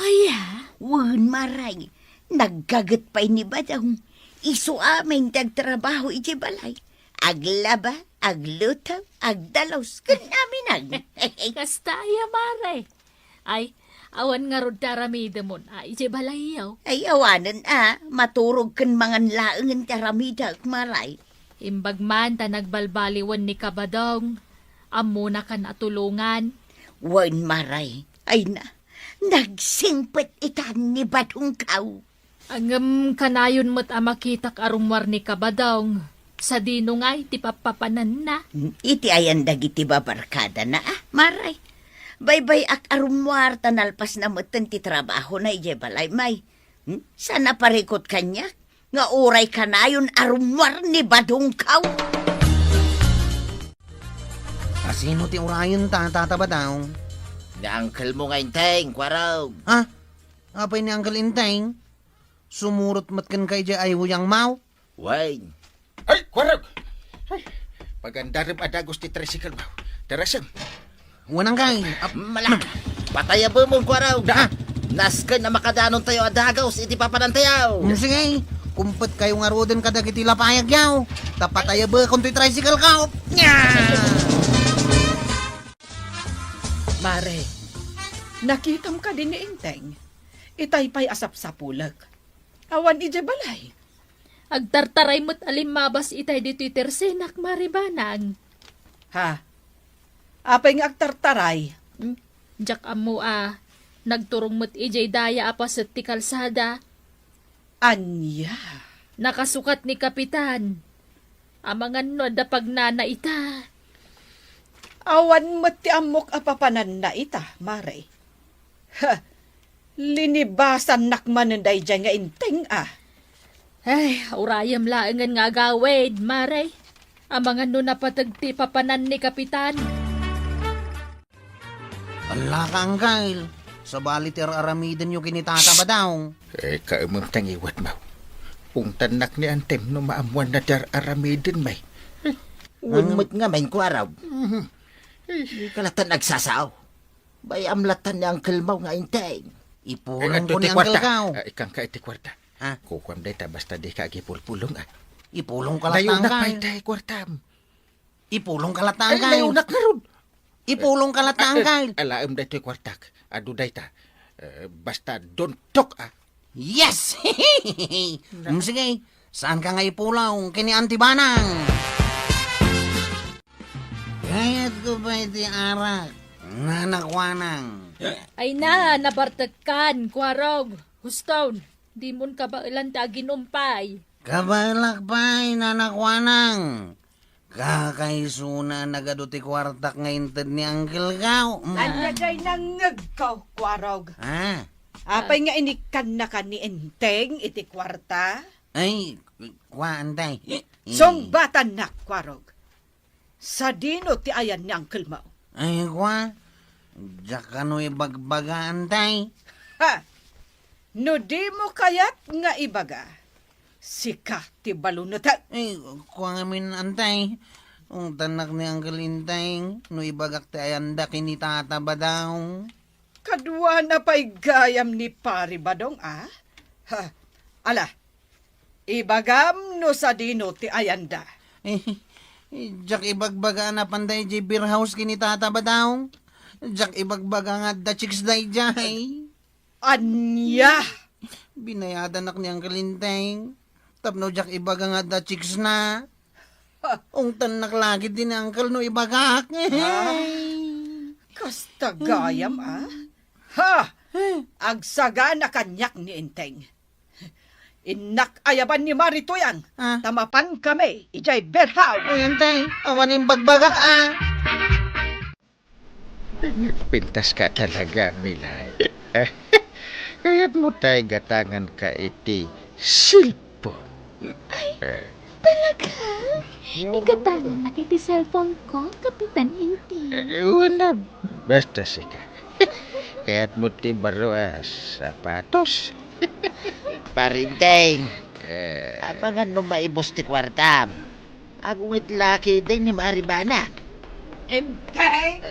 Aya? Wen, Mari. Naggaget pay ni Badong. Isu amin ti agtrabaho idiay balay. Aglaba, agluto, agdalus, ken amin. Kasta aya, Mari. Ay, awan ngarud ti aramidemon a idiay balayyo. Ay, awanen a, maturog ken mangan laengen ti aramidek, Mari. Imbag man ta nagbalbaliwen ni Kabadong, ammonakan a tulongan. Wen, Mari. Ay na, nagsingpet itan ni Badongko. Ngem kanayon met a makitak a rummuar ni Kabadong. Sadino ngay ti pappapananna? Iti ayan dagiti babarkadana, a, Mari. Baybay-ak a rummuar ta nalpasna metten ti trabahona idiay balay, Mari. Hmm? Saan a parikut kaniak nga uray kanayon a rummuar ni Badongko. A sino ti urayenta, Tata Badong? Ni uncle mo nga Inteng, Kwarog. Ha? Apay ni Uncle Inteng? Sumurot met kenka idiay ayuyang maw? Wen. Ay, Kwarog! Ay, pagandarem a dagus ti tricycle maw. Darasem. Wanang kay, ap- Malak! Patayabemon, Kwarog! Da! Nasken a makadanontayo a dagus iti papanantayo! Mm, sige. Kumpetkayo ngaruden kadagiti lapayagyo. Ta patayabekon toy tricycle ko. Nya! Mare, nakitam kadi ni Enteng? Itay pay a sapsapulek. Awan idiay balay. Agtartaray met a limmabas itay ditoy tersenak, Mare Banang. Ha? Apay nga agtartaray? Hmm? Diak ammo a nagturong met idiay daya a paset ti kalsada. Ania? Nakasukat ni Kapitan. Amangan no adda pagnana ita. Awan met ti ammok a papananna ita, Mare. Ha, linibasannak manen daydiay nga Enteng a. Ay, urayem laengen nga agawid, Mare. Amangan no napateg ti papanan ni Kapitan. Allaka, Angkel. Sabali ti ar-aramidenyo ken ni Tata Badong. Eh, kaemem ta ngiwatmo. Ungtannak ni Antem no maammuanna ti ar-aramiden, may. Wen met ngamin, Kuarog. Mhm. Dika lattan agsasao. Bay-am lattan ni Angkelmo nga Enteng. Ipulongko ni Angkel ko. Ah, ikkanka iti kuarta. Ha? Kukuam dayta basta dika agipulpulong, ah. Ipulongka lattan, Angkel. Dayonnak pay ti kuartam. Ipulongka lattan, Angkel. Ay, dayonnak ngarud. Ipulongka lattan, Angkel. Alaem daytoy kuartak. Adu dayta. Eh, basta don't talk, ah. Yes! Mm, sige, saanka nga ipulong ken ni Auntie Banang? Kayatko pay ti arak, Nana Kuanang. Ay na, nabartekkan, Kuarog. Huston, dimon kabaelan ti aginumpay. Kabaelak pay, Nana Kuanang. Kakaisuna nagadu ti kuartak nga inted ni Uncle Gao. Mm. Ania jay nangngegko, Kuarog? Ah. Apay nga inikkannaka ni Enteng iti kuarta? Ay, kua, Antay. Sungbatannak, Kuarog. Sadino ti ayan ni Uncle Mao? Ay, kua, diak kano ibagbaga, Antay. Ha! No dimo kayat nga ibaga, sika ti balunetek. Eh, kua ngamin, Antay. Ungtannak ni Uncle Enteng no ibagak ti ayanda ken ni Tata Badong. Kaduana pay gayam ni Pari Badong, a? Ha, ala, ibagam no sadino ti ayanda. Eh, diak ibagbaga a napan daydiay beer house ken ni Tata Badong. Diak ibagbaga nga adda chicks daydiay. Ania? Binayadanak ni Uncle Enteng. Tapno diak ibaga nga adda chicksna. Ha. Ungtannak la ketdin ni Uncle no ibagak. Ha? Kasta gayam, a? Ha! Agsagana kaniak ni Enteng. Innak ayaban ni Mari Tuyang, a, ta mapankami idiay beer house. Ay, Enteng, awan imbagbagak, a. Pintaska talaga, Milay. Kayatmo tay gatanganka iti cellphone? Ay, eh, talaga? Igatangannak iti cellphone ko, Kapitan Enteng? Eh, wen a, basta sika. Kayatmo ti baro a sapatos? Pari Enteng, eh, amangan no maibus ti kuartam. Agungit la ketdin ni Mari Banang. Enteng!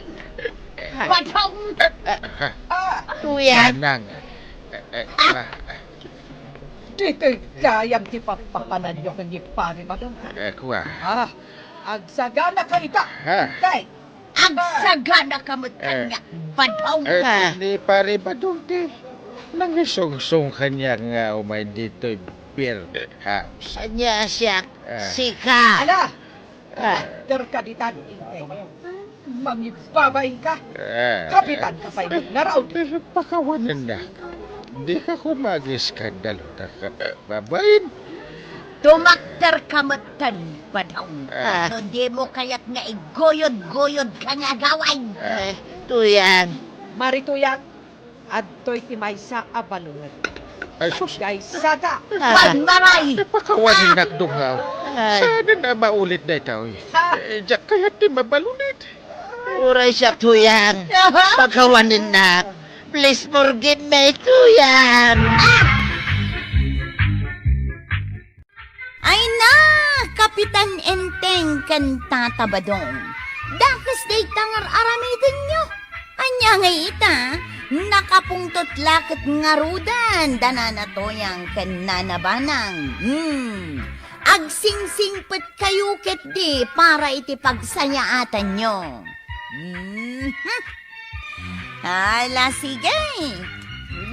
Ah. Badong! Ah. Ah. Tuyang! Banang. Eh, eh, ah. Ditoy gayam ti papapananyo ken ni Pari Badong. Eh, kua. Ah, agsaganaka ita. Ha? Enteng! Agsaganaka met kaniak, Badong. Eh, ni Pari Badong ti nangisungsong kaniak nga umay ditoy beer house. Ania siak, sika. Ala! Ah. Terka ditan, Enteng. Mangibabainka. Ah. Kapitanka pay met ngarud. Pero pakawanennak. Dika koma agiskandalo ta ka, babain. Tumakderka metten, Badong. Ah. No dimo kayat nga iguyod-guyodka nga agawid. Ah. Eh, Tuyang. Mari Tuyang, adtoy ti maysa a balunet. Ay, sus. Gaysada. Ah. Pagmaray! Eh, pakawaninnak, Dungaw. Ay. Saanen a maulit daytoy. Ah. Eh, diak kayat ti mabalunet. Uray siak, Tuyang. Pakawaninnak. Please forgive me, Tuyang. Ay na, Kapitan Enteng ken Tata Badong. Dakes dayta nga ar-aramidenyo. Ania ngay ita? Nak Kapungtot la ket ngaruden da Nana Toyang ken Nana Banang. Hmm. Agsingsingpetkayo ketdi para iti pagsayaatanyo. Mhm. Ala, sige.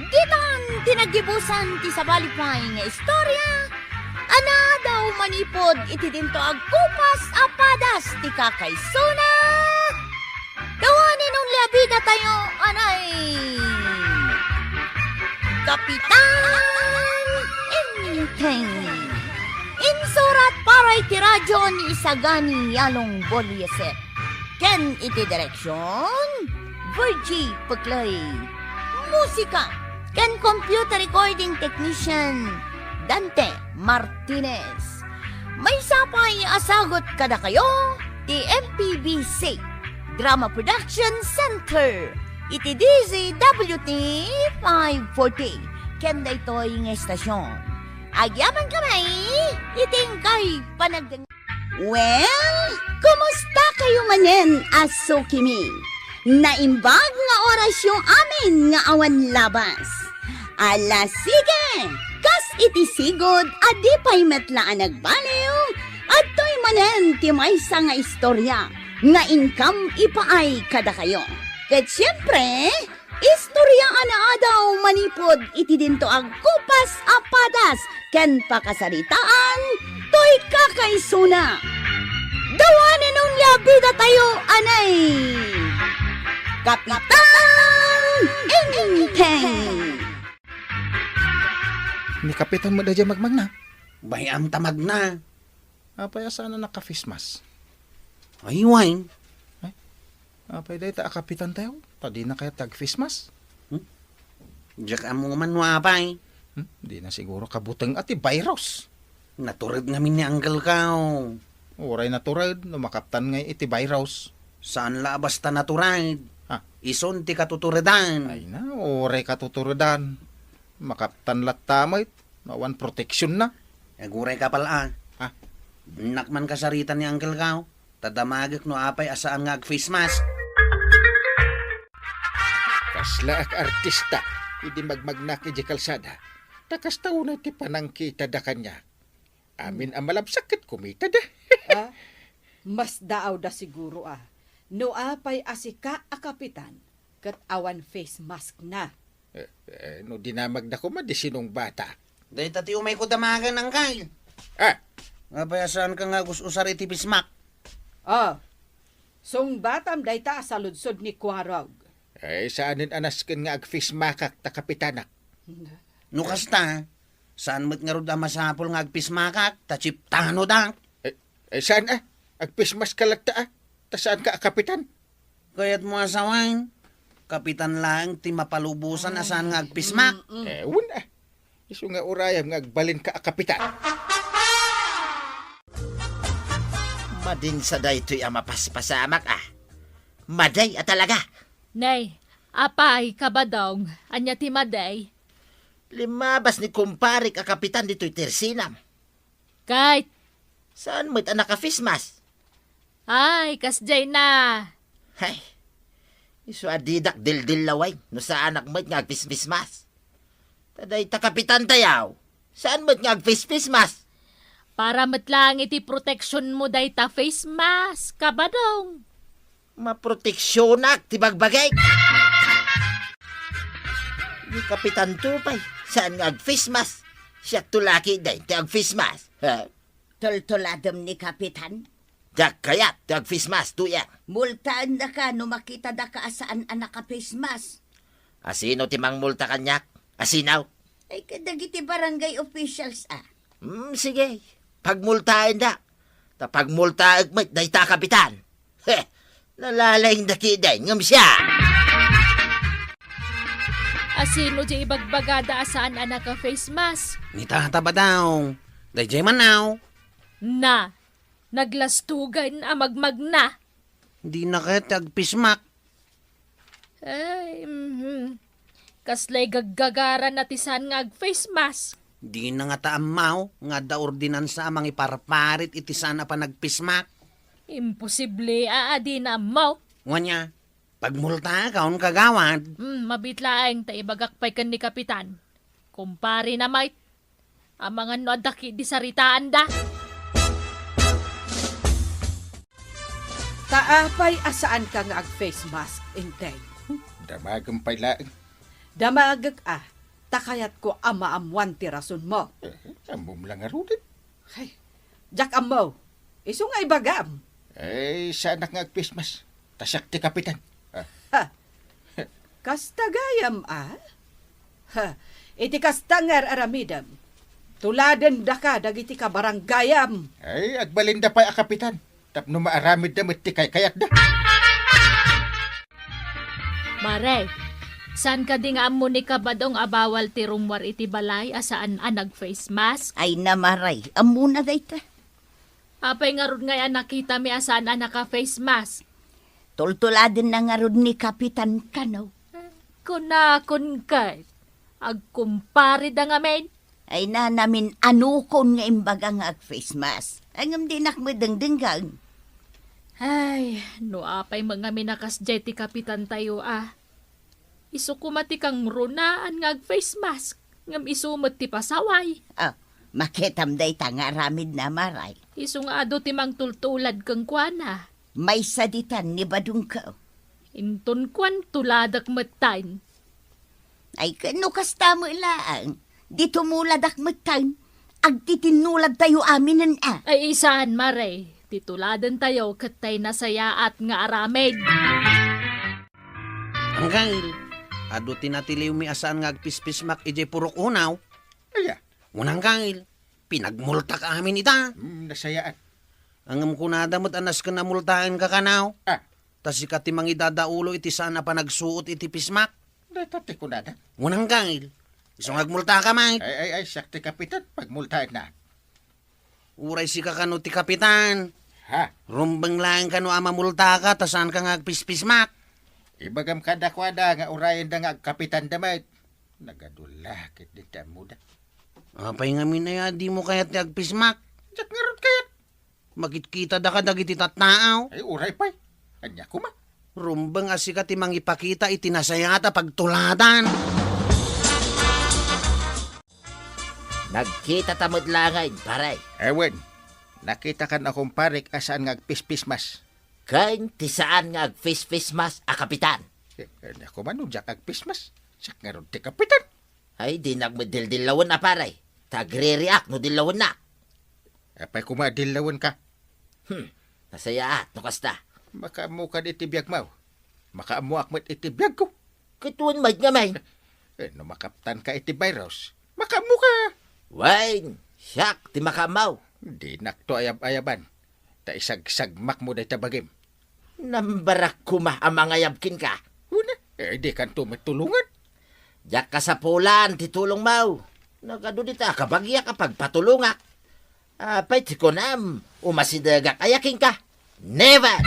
Ditan ti naggibusan ti sabali pay nga istorya a naadaw manipud iti dinto agkupas a padas ti kakaisuna. Gawan inun la bidatayo, anay, Kapitan Enteng. Insurat para iti radyo ni Isagani Yalong Boliaset. Ken iti direksyon, Virgie Peclay. Musika ken computer recording technician, Dante Martinez. Maysa pay a sagut kadakayo ti M P B C Drama Production Center iti D Z W T five forty ken daytoy nga estasyon. Agyaman kami iti inkay panagdeng- Well, kumusta kayo manen a sukimi? Naimbag nga orasyo amin nga awan labas. Ala, sige! Kas iti sigud a di pay met la a nagbaliw, adtoy manen ti maysa nga istorya nga inkam ipaay kadakayo. Ket siempre, istorya a naadaw manipud iti dinto agkupas a padas ken pakasaritaan toy kakaisuna. Dawanen unay a bidatayo, anay, Kapitan Enteng. Ni Kapitan met daydiay magmagna. Bay-am ta magna. Apay a saan a naka-face mask? Ay, wen. Ay, apay dayta a kapitan tayo? Ta dina kayat ti ag-face mask? Hmm? Diak ammo man no apay. Hmm? Dina siguro kabuteng a ti virus. Natured ngamin ni Uncle Kao. Uray natured, no makaptan ngay iti virus. Saan la a basta natured. Ha? Isun ti katuturedan. Ay na, uray katuturedan. Makaptan latta met, no awan protection na. Aguray ka pala, ah. Ha? Annak man kasarita ni Uncle Kao, ta damagek no apay a saan nga ag-face mask. Kaslaak a artista, idi magmagnak iti kalsada. Ta kasta unay ti panangkitada kaniak. Amin a malabsak ket kumitada. Ah, mas daawda siguro, ah. No apay a sika a kapitan, ket awan face mask na. Eh, eh, no dinamagda koma, di sinungbata. Dayta ti umayko damagan, Uncle. Ah! Apay a saanka nga agus-usar iti face mask? Ah, sungbatam dayta a saludsod ni Kuarog. Eh, saanen a nasken nga ag-face maskak ta kapitanak. No kasta, saan met ngarud a masapul nga ag-face maskak ta chiptanodak. Eh, eh, saan a? Ag-face mask ka latta a? Ta saanka a kapitan? Kayatmo a sawen, kapitan laeng ti mapalubosan a saan nga ag-face mask. Mm-mm. Eh, wen a. Isu nga urayam nga agbalinka a kapitan. Madin sa daytoy a mapaspasamak a. Madi a talaga. Nay, apay, Kabadong, ania ti madi? Limmabas ni kumparek a kapitan ditoy tersinam. Kayat. Saan met a naka-face mask? Ay, kasdiay na. Hay, isu a didak dildillawen no saanak met nga ag-face mask. Ta dayta kapitan tayaw, saan met nga ag-face mask? Para met laeng iti proteksionmo dayta face mask, Kabadong. Maproteksionak ti bagbagik. Ni Kapitan to pay, saan nga ag-face mask? Siak to laki dayta ti ag-face mask. Ha? Tultuladem ni Kapitan? Diak kayat ti ag-face mask, Tuyang. Multaennaka no makitada ka a saan a naka-face mask. Asino ti mangmulta kaniak? Asino? Ay, kadagiti barangay officials a. Hmm, sige. Pagmultaenda. Ta pagmultaek met dayta kapitan. He, nalalaing daki day ngem siya. Asino di ibagbagada a saan a naka-face mask? Ni Tata Badong. Dayjay man aw. Na, naglastugan a magmagna. Dina ket ti agpismak. Ay, mhm. Kaslay gaggagaran a ti saan nga agface mask. Dina ngata ammo nga adda ordinansa a mangiparparit iti saan a panagpismak. Imposible a, a dina ammo. Wen aya, Pagmultaakon, kagawad. Hmm, mabiit laeng ta ibagak pay ken ni Kapitan. Kumparena met. Amangan no adda ketdi saritaanda. Ta apay a saanka nga ag-face mask, Enteng? Damagem pay laeng. Damagek a, ta kayatko a maammoan ti rasonmo. Eh, ammom la ngaruden. Ay, diak ammo. Isu nga ibagam. Eh, saanak nga ag-face mask. Ta siak ti kapitan. Ah. Ha. Kasta gayam, a? Ha. Iti kasta nga ar-aramidem, tuladendaka dagiti kabaranggayam. Ay, agbalinda pay a kapitan. Tapno maaramidda met ti kaykayatda. Mare, saan kadi nga ammo ni Kabadong a bawal ti rummuar iti balay a saan a nag-face mask? Ay na, Mare, ammona dayta. Apay ngarud ngay a nakitami a saan a naka-face mask? Tultuladenna ngarud ni Kapitan kano. Kunakon ket, agkumpareda ngamin. Ay, nanamin-anokon nga imbaga nga ag-face mask. Ay, ngem dinak met dengdenggen. Ay, no apay met ngamin a kasdiay ti kapitantayo a. Isu koma ti kangrunaan nga ag-face mask, ngem isu met ti pasaway. Ah, makitam dayta nga aramidna, Mare. Isu nga adu ti mangtultulad kenkuana. Maysa ditan ni Badongko. Inton kuan, tuladak metten. Ay, ken no kasta met laeng, di tumuladak metten. Agtitinnuladtayo aminen a. Ay, saan, Mare. Ti tuladentayo ket tay nasayaat nga aramid. Anggail, adu ti natiliwmi a saan nga agpispismak idiay purok unaw. Aya? Wen, anggail, pinagmultak amin ita. Hmm, nasayaat. Ngem kunada met a nasken a multaenka kano. Ah. Ta sika ti mangidadaulo iti saan a panagsuot iti pismak. Dayta ti kunada. Wen, anggail, isu nga agmultaka met. Ay, ay, ay, siak ti kapitan, pagmultaenna. Uray sika kano ti kapitan. Ha? Rumbeng laeng kano a mamultaka ta saanka nga agpispismak. Ibagam kadakuada nga urayenda nga agkapitanda met. Nagadu la ketdi ti ammoda. Apay ngamin aya a dimo kayat ti agpismak? Diak ngarud kayat. Makitkitadaka dagiti tattao. Ay, uray pay. Ania koma? Rumbeng a sika ti mangipakita iti nasayaat a pagtuladan. Nagkitata met laengen, pare. Wen, nakitakan a kumparek a saan nga agpispismas. Ken ti saan nga agpispismas a kapitan. Eh, ania koma no diak agpismas? Siak ngarud ti kapitan. Ay, dinak met dildillawen a, pare. Ta agririak no dillawennak. Apay koma a dillawenka? Hmm, nasayaat no kasta. Makaammoka iti biagmo. Makaammoak met iti biagko. Ket wen met ngamin. Eh, no makaptanka iti virus, makaammoka. Wen, siak ti makaammo. Dinakto ayab-ayaban. Ta isagsagmakmo dayta bagim. Nambarak koma a mangayab kenka. Wen, eh, dikanto met tulongan. Diak kasapulan ti tulongmo. Nagadu dita a kabagiak a pagpatulongak. Apay ti kunam, umasidegak aya kenka? Never!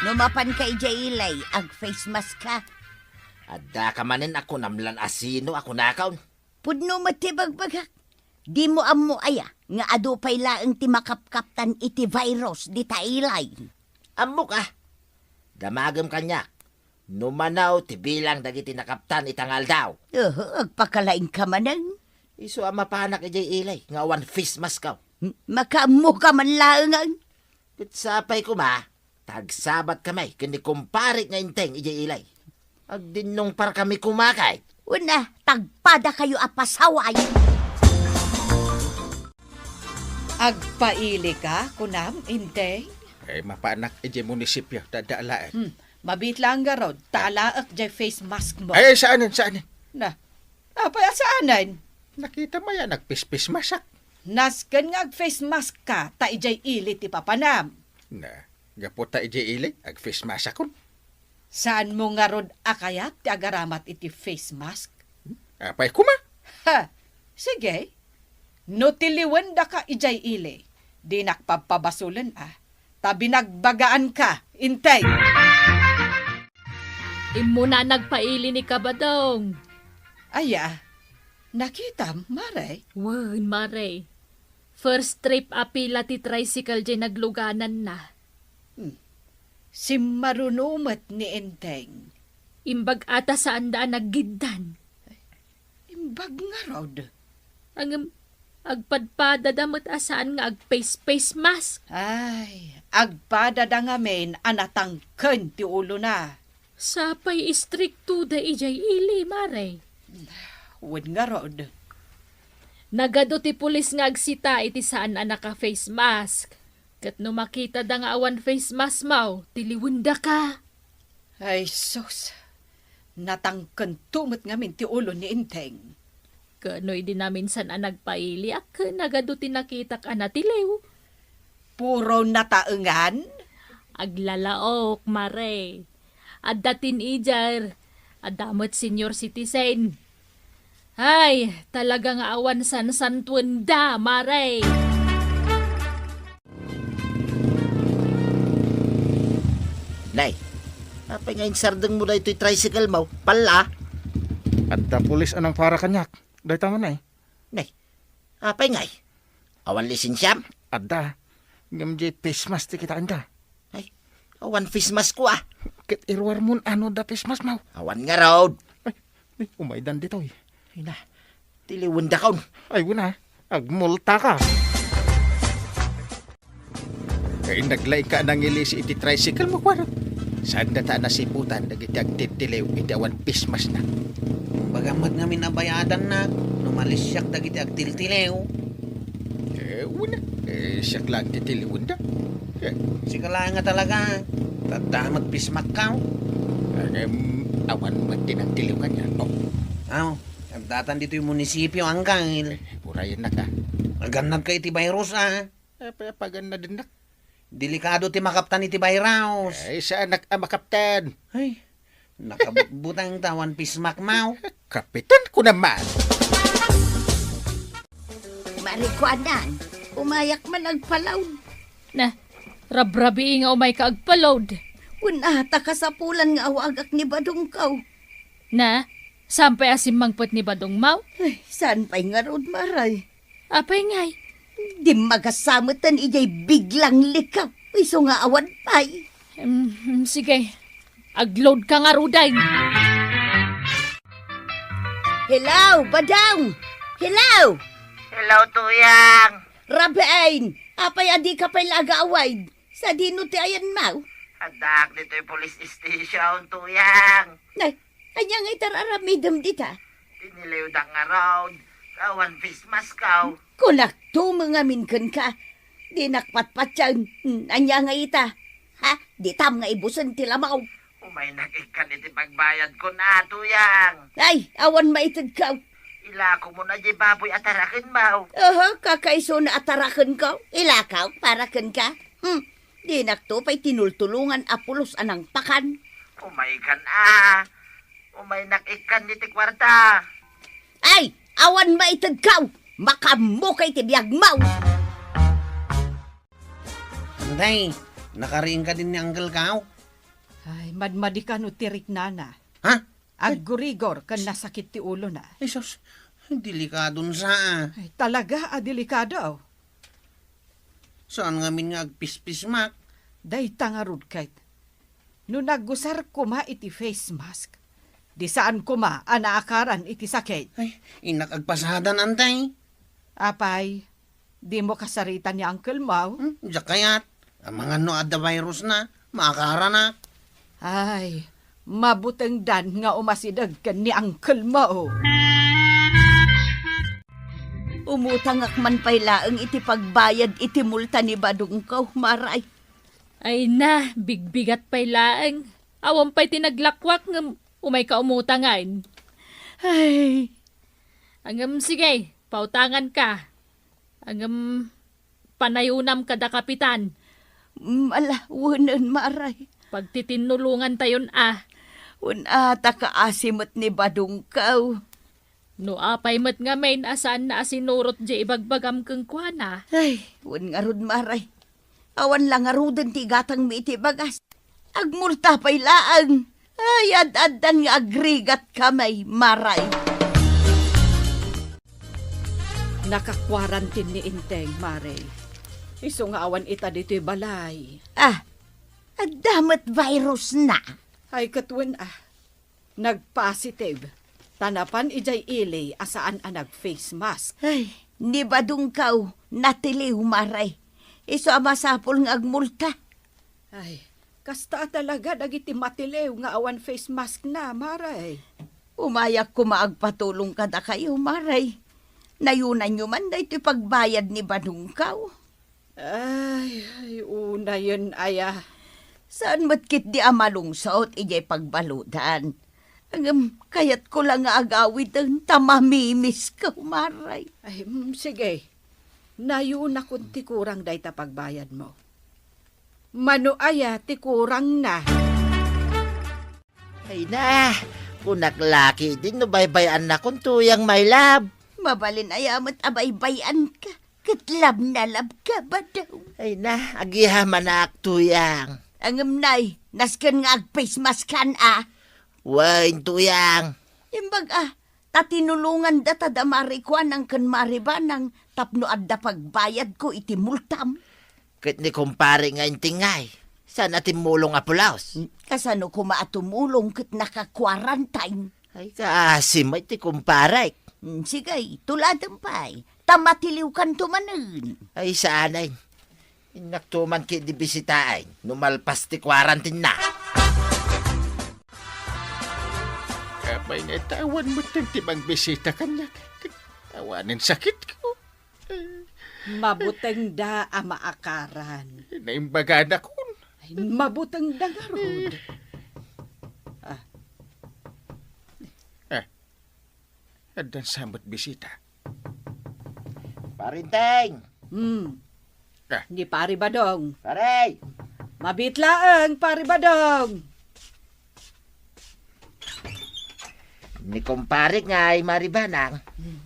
No mapanka idiay ili, ag-face mask ka. Addaka manen a kunam lan a sino a kunakon. Pudno met ti bagbagak. Dimo ammo aya nga adu pay laeng ti makapkaptan iti virus dita ili? Ammok a. Damagem kaniak. Numanaw ti bilang dagiti nakaptan ita nga aldaw. Oho, agpakalaingka manen. Isu a mapanak idiay ili nga awan face mask-ko. Hmm, makaammoka man laengen. Ket sapay koma, ta agsabatkami ken ni kumparek nga Enteng idiay ili. Agdinnungparkami koma kay. Wen a, tagpadakayo a pasaway. Agpailika, kunam, Enteng? Ay, mapanak idiay munisipyo, ta adda alaen. Hmm, mabiit laeng ngarud, ta alaek diay face mask-mo. Ay, saanen, saanen? Na, apay a saanen? Nakitam aya nag-face mask-ak? Nasken nga ag-face mask-ka, ta idiay ili ti papanam. Na, gapu ta idiay ili, ag-face mask-akon. Saanmo ngarud a kayat ti agaramat iti face mask? Apay koma? Ha, sige. No tiliwendaka idiay ili, dinak pabpabasolen a, ta binagbagaanka, Enteng. Immuna nagpaili ni Kabadong. Aya, nakitam, Mare? Wen, Mare. First trip a pila ti tricycle diay naglugananna. Hmm. Simmaruno met ni Enteng. Imbag a ta saanda a naggiddan. Imbag ngarud. Ngem agpadpadada met a saan nga ag-face, face mask. Ay, agpadada ngamin a natangken ti ulona. Sapay istriktoda idiay ili, Mare. Wen ngarud. Nagadu ti pulis nga agsita iti saan a naka-face mask. Ket no makitada nga awan face mask maw, tiliwendaka. Ay, sus. Natangkento met ngamin ti ulo ni Enteng. Ket no idi naminsan a nagpailiak, nagadu ti nakitak a natiliw. Puro nataengan? Aglalaok, Mare. Adda teenager. Adda met senior citizen. Ay, talaga nga awan sansantuenda, Mare. Nay, apay nga insardengmo daytoy tricycle mo? Palla? Adda pulis a nangpara kaniak. Dayta man, Nay. Nay, apay ngay? Awan lisensiam? Adda. Ngem di face mask ti kitaenda. Ay, awan face mask ko, ah. Ket iruarmon no adda face mask mo. Awan ngarud. Ay, ay, umaydan ditoy. Ay na, tiliwendakon. Ay, wen a, agmultaka. Ay, naglaingka a nangilisi iti tricycle mo, kuarog. Saanda ta a nasiputan dagiti agtiltiliw iti awan face maskna. Imbagam met ngamin a bayadanna no malisiak dagiti agtiltiliw. Eh, wen a. Eh, siak laeng ti tiliwenda. Eh. Sika laeng nga talaga. Adda met face mask ka. Ngem, awan met ti nagtiliw kaniak. Oh. Aw, addatan ditoy munisipio, Angkel. Eh, urayennak, ah. Agannadka iti virus, ah. Apay a pagannadennak? Delikado ti makaptan iti virus. Ay, saanak a makaptan. Ay, nakabutbutang ta awan face mask mo. Kapitan ko naman. Marikuanan, umayak man agpa-load. Na, rabrabii nga umayka agpa-load. Wen a, ta kasapulan nga awagak ni badongko. Na, saan pay a simmangpet ni badongmo? Ay, saan pay ngarud, Mare? Apay ngay? Dimmaga sa metten idiay biglang likaw. Isu nga awan pay. Em, em, sige. Agload ka ngaruden. Hello, Badong! Hello! Hello, Tuyang! Rabain! Apay a dika pay la agaawid? Sadino ti ayanmo? Addaak ditoy police station, Tuyang. Nay, ania nga iti ar-aramidem dita? Tiniliwdak ngarud, awan face mask ko. Kunakto met ngamin kenka. Dinak patpatien. Hmm, ania nga ita? Ha? Ditam nga ibusen ti lamaw. Umaynak ikkan iti pagbayadko, Tuyang. Ay, awan maitedko. Ilakomon a di baboy a tarakenmo. Aha, kakaisuna a tarakenko? Ilako para kenka? Hmm, dinakto pay tinultulongan a pulos a nangpakan. Umaykan a. Umaynak ikkan iti kuarta. Ay, awan maitedko. Makaammoka iti biagmo. Anday, nakariingka din ni Uncle Kao? Ay, madmadika no ti riknana. Ha? Aggurigor ken nasakit ti ulona. Jesus, delikadon sa, ah. Ay, talaga a delikado. Saan ngamin nga agpispis, Mac? Dayta ngarud ket. No nagusar koma iti face mask, di saan koma a naakaran iti sakit. Ay, innak agpasadan, Anday. Apay, dimo kasarita ni Uncle Mau? Hmm, diak kayat. Amangan no adda virus na, maakaranak. Ay, mabutengdan nga umasideg ken ni Uncle Mau. Umutangak man pay laeng iti pagbayad iti multa ni badongko, Maray. Ay na, bigbigat pay laeng. Awan pay ti naglakwak ngem umayka umutangan. Ay. Ngem sige, pautanganka. Ngem panayonam kada kapitan. Mm, ala, wenen, Maray. Pagtitinnulongantayon a. Wen a, ta kaasi met ni badongko. No apay met ngamin a saanna a sinurot diay ibagbagam kenkuana. Ay, wen ngarud, Maray. Awan la ngaruden ti igatangmi iti bagas. Agmulta pay laeng. Ay, ad-addan nga agrigat kami, Maray. Naka-quarantine ni Enteng, Maray. Isu nga awan ita ditoy balay. Ah, Adda met virus na. Ay, ket wen a. Nagpositive. Ta napan idiay ili a saan a nag-face mask. Ay, ni Badongkaw, natiliw, Maray. Isu a masapul nga agmulta. Ay, kasta a talaga dagiti matiliw nga awan face mask na, Maray. Umayak koma agpatulong kadakayo, Maray. Nayunanyo man daytoy pagbayad ni Badongkaw. Ay, ay, unayen aya. Saan met ketdi a malungsot idiay pagbaludan? Ngem kayatko la nga agawiden ta mamimisko, Maray. Ay, mm, sige. Nayunakon ti kurang dayta pagbayadmo. Mano aya ti kurangna? Ay na, kunak la ketdin no baybay-annakon, Tuyang, my love. Mabalin aya met a baybay-anka, ket love na love ka, Badong. Ay na, agyamanak, Tuyang. Ngem nay, nasken nga ag-face mask kan a? Wen, Tuyang. Imbag a, ta tinulonganda da Mari Kuanang ken Mari Banang tapno adda pagbayadko iti multam. Ket ni kumpare nga intingay, saan a timmulong a pulos? Kasano koma a tumulong ket naka-quarantine? Ay, kaasi met ti kumparek. Hmm, sige, tuladem pay. Ta matiliwkanto manen. Ay, saan ay. Innakto man ketdi bisitaen no malpas ti quarantine na. Apay nga ita awan metten ti mangbisita kaniak. Awanen sakitko. Mabutengda a maakaran. Naimbaganak. Ay, mabutengda ngarud. Ah. Ah. Addan sa met bisita. Parinteng! Hmm. Ah. Ni Pari Badong. Pare! Mabit laeng, Pari Badong! Ni kumpare ngay, Mari Banang. Hmm.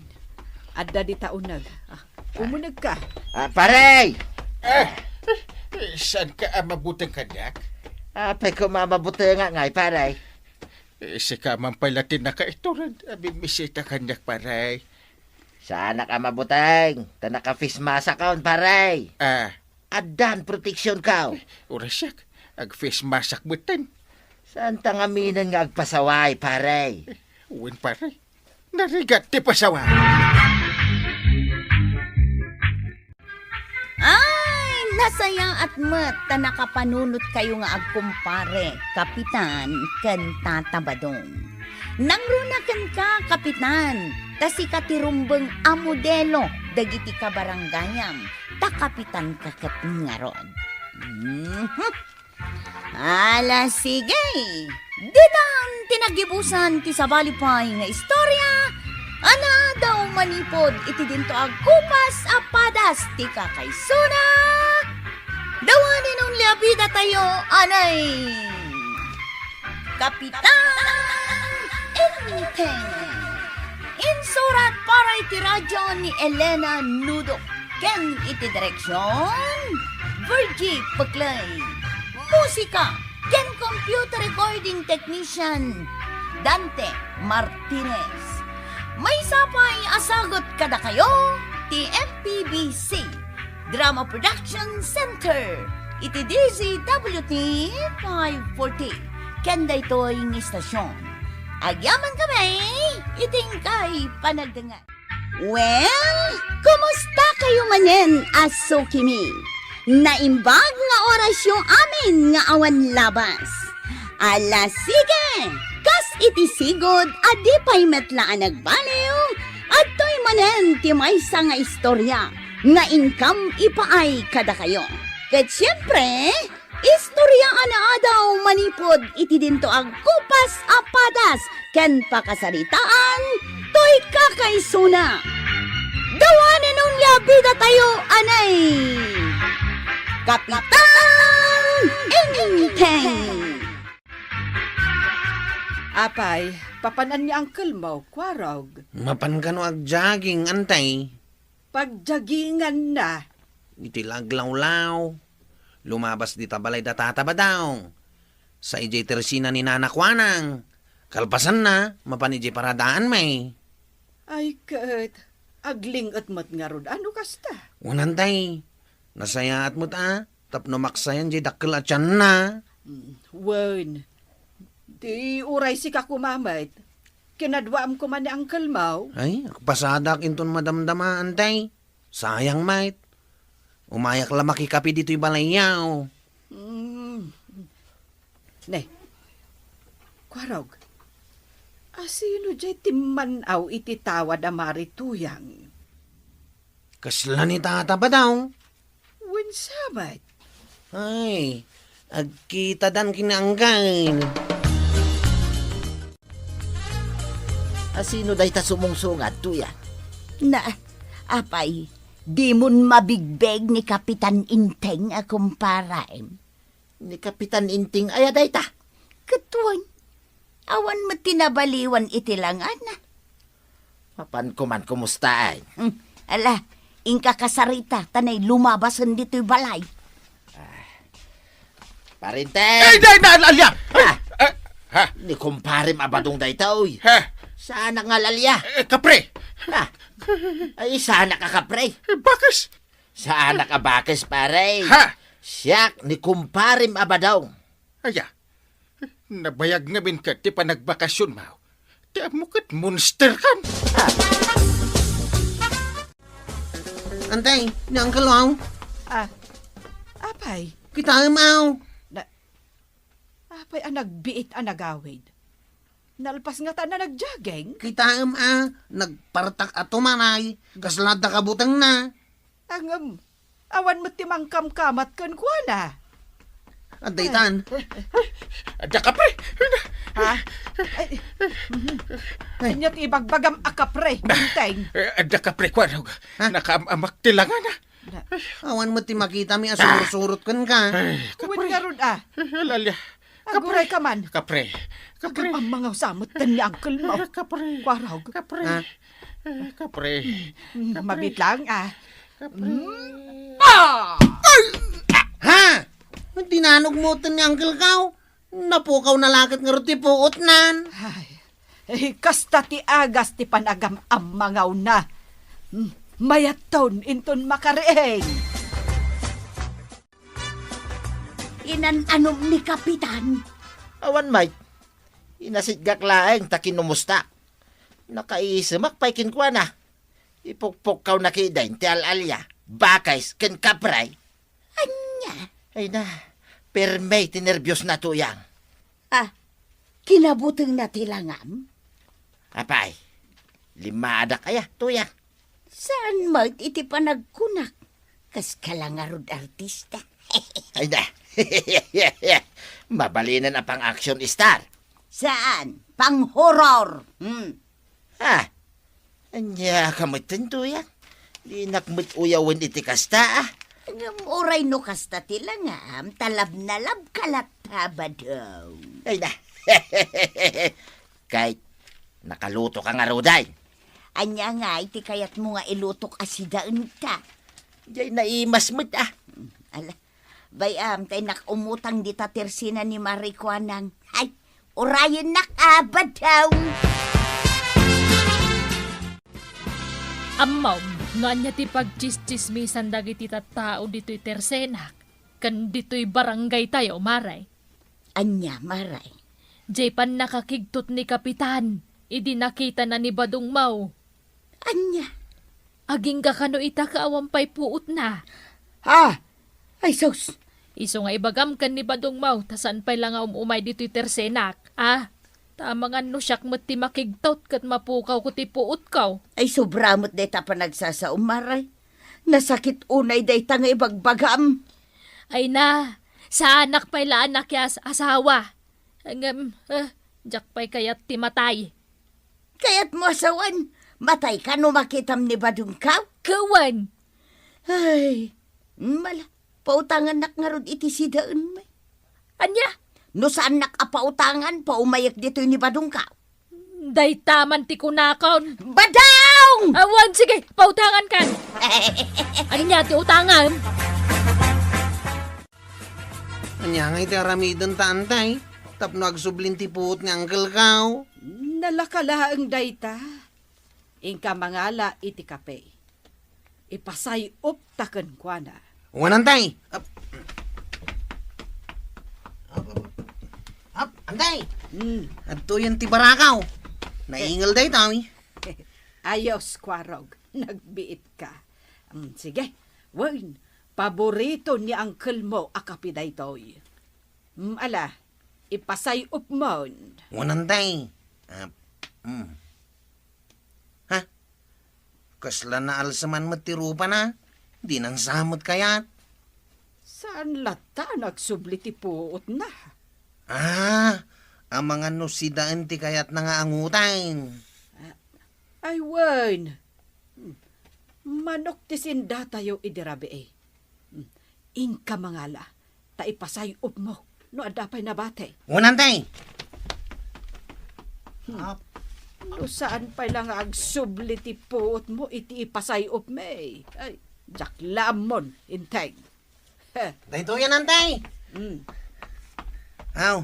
Adda dita uneg. Ah, umunegka. Ah, pare! Ah, saan ka a mabuteng kaniak? Apay koma a mabutengak ngay, pare. Eh, sika man pay la ti nakaitured a bimmisita kaniak, pare. Saanak a mabuteng, ta naka-face mask akon, pare. Ah. Addan proteksionko. Uray siak, ag-face mask ak metten. Saanta ngamin nga agpasaway, pare? Wen, pare. Narigat ti pasaway. Ay, nasayaat met ta nakapanunotkayo nga agkumpare, kapitan, ken tata Badong. Nangruna kenka, kapitan, ta sika ti rumbeng a modelo dagiti kabarangayam, ta kapitanka ket ngarud. Mhm. Ala, sige. Ditan ti nagibusan ti sabali pay nga istorya a naadaw manipud iti dinto a kupas a padas ti kakaisuna. The one and only a bidatayo, anay, Kapitan Enteng. Insurat para iti radyo ni Elena Nudo. Ken iti direksion, Virgie Peclay. Musika ken computer recording technician, Dante Martinez. Maysa pay a sagut kadakayo ti M P B C Drama Production Center iti D Z W T five forty. Ken daytoy nga istasyon, agyamankami iti inkay panagdengngeg. Well, kumusta kayo manen a sukimi? Naimbag nga orasyo amin nga awan labas. Ala, sige! Kas iti sigud a di pay met la a nagbaliw, adtoy manen ti maysa nga istorya nga inkam ipaay kadakayo. Ket siempre, istorya a naadaw manipud iti dinto a kupas a padas ken pakasaritaan toy kakaisuna. The one and only a bidatayo, anay, Kapitan Enteng. Apay, papanan ni Uncle mo, Kwarog? Mapan kano ag-jogging, antay? Pagjagingan na. Iti laglawlaw, lumabas dita balay da Tata Badong. Sa idiay tersina ni Nana Kuanang. Kalpasanna, mapan idiay paradaan, may. Ay, ket, agling-et met ngarud, ano kasta? Unantay, nasayaat met a. Tapno maksayan diay dakkel a tianna. Mm, wen. Di uray sika koma met. Kinaduaam koma ni Uncle Mau. Ay, agpasadak inton madamdama, Antay. Sayang met. Umayak la makikape ditoy balayyo. Mm. Ne, Kuarog, asino diay timman-aw iti tawad a Mari Tuyang? Kasla ni Tata Badong. Wen sabat. Ay, agkitadan ken ni Anggal. Asino dayta sumungsungad, Tuyang? Na, apay, dimon mabigbeg ni Kapitan Inteng a kumparem? Ni Kapitan Inteng aya dayta? Ket wen, awan met ti nabaliwan iti langana. Mapan koman kumustaen. Hmm, ala, inka kasarita, ta nay lumabasen ditoy balay. Parente! Ay, di, na, alia! Ay, Ha? eh, ha? Ni kumparem a Badong dayta, oy. Ha? Saanak nga al-alia? Eh, kapre! Ha? Ay, saanak a kapre? Eh, bakes! Saanak a bakes, pare. Ha? Siak ni kumparem a Badong. Aya, nabayag ngamin ket ti panagbakasionmo. Ti ammo ket monster kan. Ah. Antay, ni Uncle Wow. Ah, apay? Kitaem, aw. Na, apay a nagbiit a nagawid? Nalpas ngata a nagjogging? Kitaem a, nagpartak a tumaray, kasla adda kabutengna. Ngem, awan met ti mangkamkamat kenkuana. Adda itan. Adda kapre. Ha? Ay. Ay. Ania ti ibagbagam a kapre, Inteng? Eh, adda kapre, Kuarog. Ha? Nakaam-amak ti langana. Na- Awan met ti makitami a sumursurot kenka. Ay, Wen kapre. Ngarud, ah. Eh, al-alia. Aguray ka man. Kapre. Kapre. Agam-ammangaw sa met ken ni Uncle Mau. Eh, kapre. Kuarog. Kapre. Ha? Eh, kapre. Mm, Kapre. Mabitlang, ah. Kapre. Mm. Ah! Ha? Dinanogmo ten ni Uncle Mau? Napukawna la ket ngarud ti puotnan. Ay, eh, kasta ti agas ti panagam-ammangawna. Mm, mayatton inton makariing. Inan-anom ni Kapitan. Awan met. Inasitgak laeng ta kinumusta. Nakaisemak pay kenkuana. Ipukpukkawna ketdin ti al-alia, bakes, ken kapre. Ania? Ay na, permi ti nerbiosna, Tuyang. Ah, kinabutengna ti langam? Apay, limmaadak aya, Tuyang? Saan met iti panagkunak? Kaska la ngarud artista. Ay na. Mabalinen a pang-action star. Saan? Pang-horror. Hmm. Ah, ania ka met, Tuyang? Dinak met uyawen iti kasta, ah. Ngem uray no kasta ti langam, ta love na love ka latta, Badong. Ay na. Ket nakaluto ka ngaruden. Ania ngay ti kayatmo nga ilutok a sidaenta? Diay naimas met, ah. Ala, bay-am, ta innak umutang dita tersena ni Mari Kuanang. Ay, urayennak a, Badong. Ammom no ania ti pagtsistsismisan dagiti tattao ditoy tersenak ken ditoy barangaytayo, Mari? Ania, Mari? Diay pannakakigtot ni Kapitan idi nakitana ni Badong Mau. Ania? Agingga kano ita ket awan pay puotna. Ha? Ay sus! Isu nga ibagam ken ni Badong Mau, ta saan pay la nga um-umay ditoy tersenak, a? Ta amangan no siak met ti makigtot ket mapukawko ti puotko. Ay sobra met dayta a panagsasaom, Mari. Nasakit unay dayta nga ibagbagam. Ay na, saanak pay la a nakias-asawa. Ngem, eh, diak pay kayat ti matay. Kayatmo a sawen, matayka no makitam ni Badongko? Ket wen. Ay, mala, pautangannak ngarud iti sidaenmi. Ania? No saannak a pautangan, paumayek ditoy ni Badongko. Dayta man ti kunakon. Badong! Awan, sige, pautangankan. Ania ti utangam? Ania ngay ti aramidenta, Antay, tapno agsublin ti puot ni Uncle Kao? Nalaka laeng dayta. Inka mangala iti kape. Ipasay-opta kenkuana. Wen, Antay. Ap-, Ap, Antay! Hmm. Adtoyen ti barakaw. Naingel daytoy. Ayos, Kuarog. Nagbiit ka. Hmm, sige. Wen, paborito ni uncle mo a kape daytoy. Hmm, ala, ipasay-op mon. Wen, Antay. Ah, hmm. Ha? Kasla naalseman met ti rupana? Dinan sa met kayat? Saan latta a nagsubli ti puotna? Ah, amangan no sidaen ti kayatna nga angutan. Ah, ay, wen. Manok ti sindatayo idi rabii. Inka mangala, ta ipasay-op mo no adda pay nabati. Wen, Antay! Hmm. Ap. No saan pay la nga agsubli ti puot mo iti ipasay-op mi. Ay, diak la ammon, Enteng. Heh. Daytoyen, Antay! Hmm. Aw,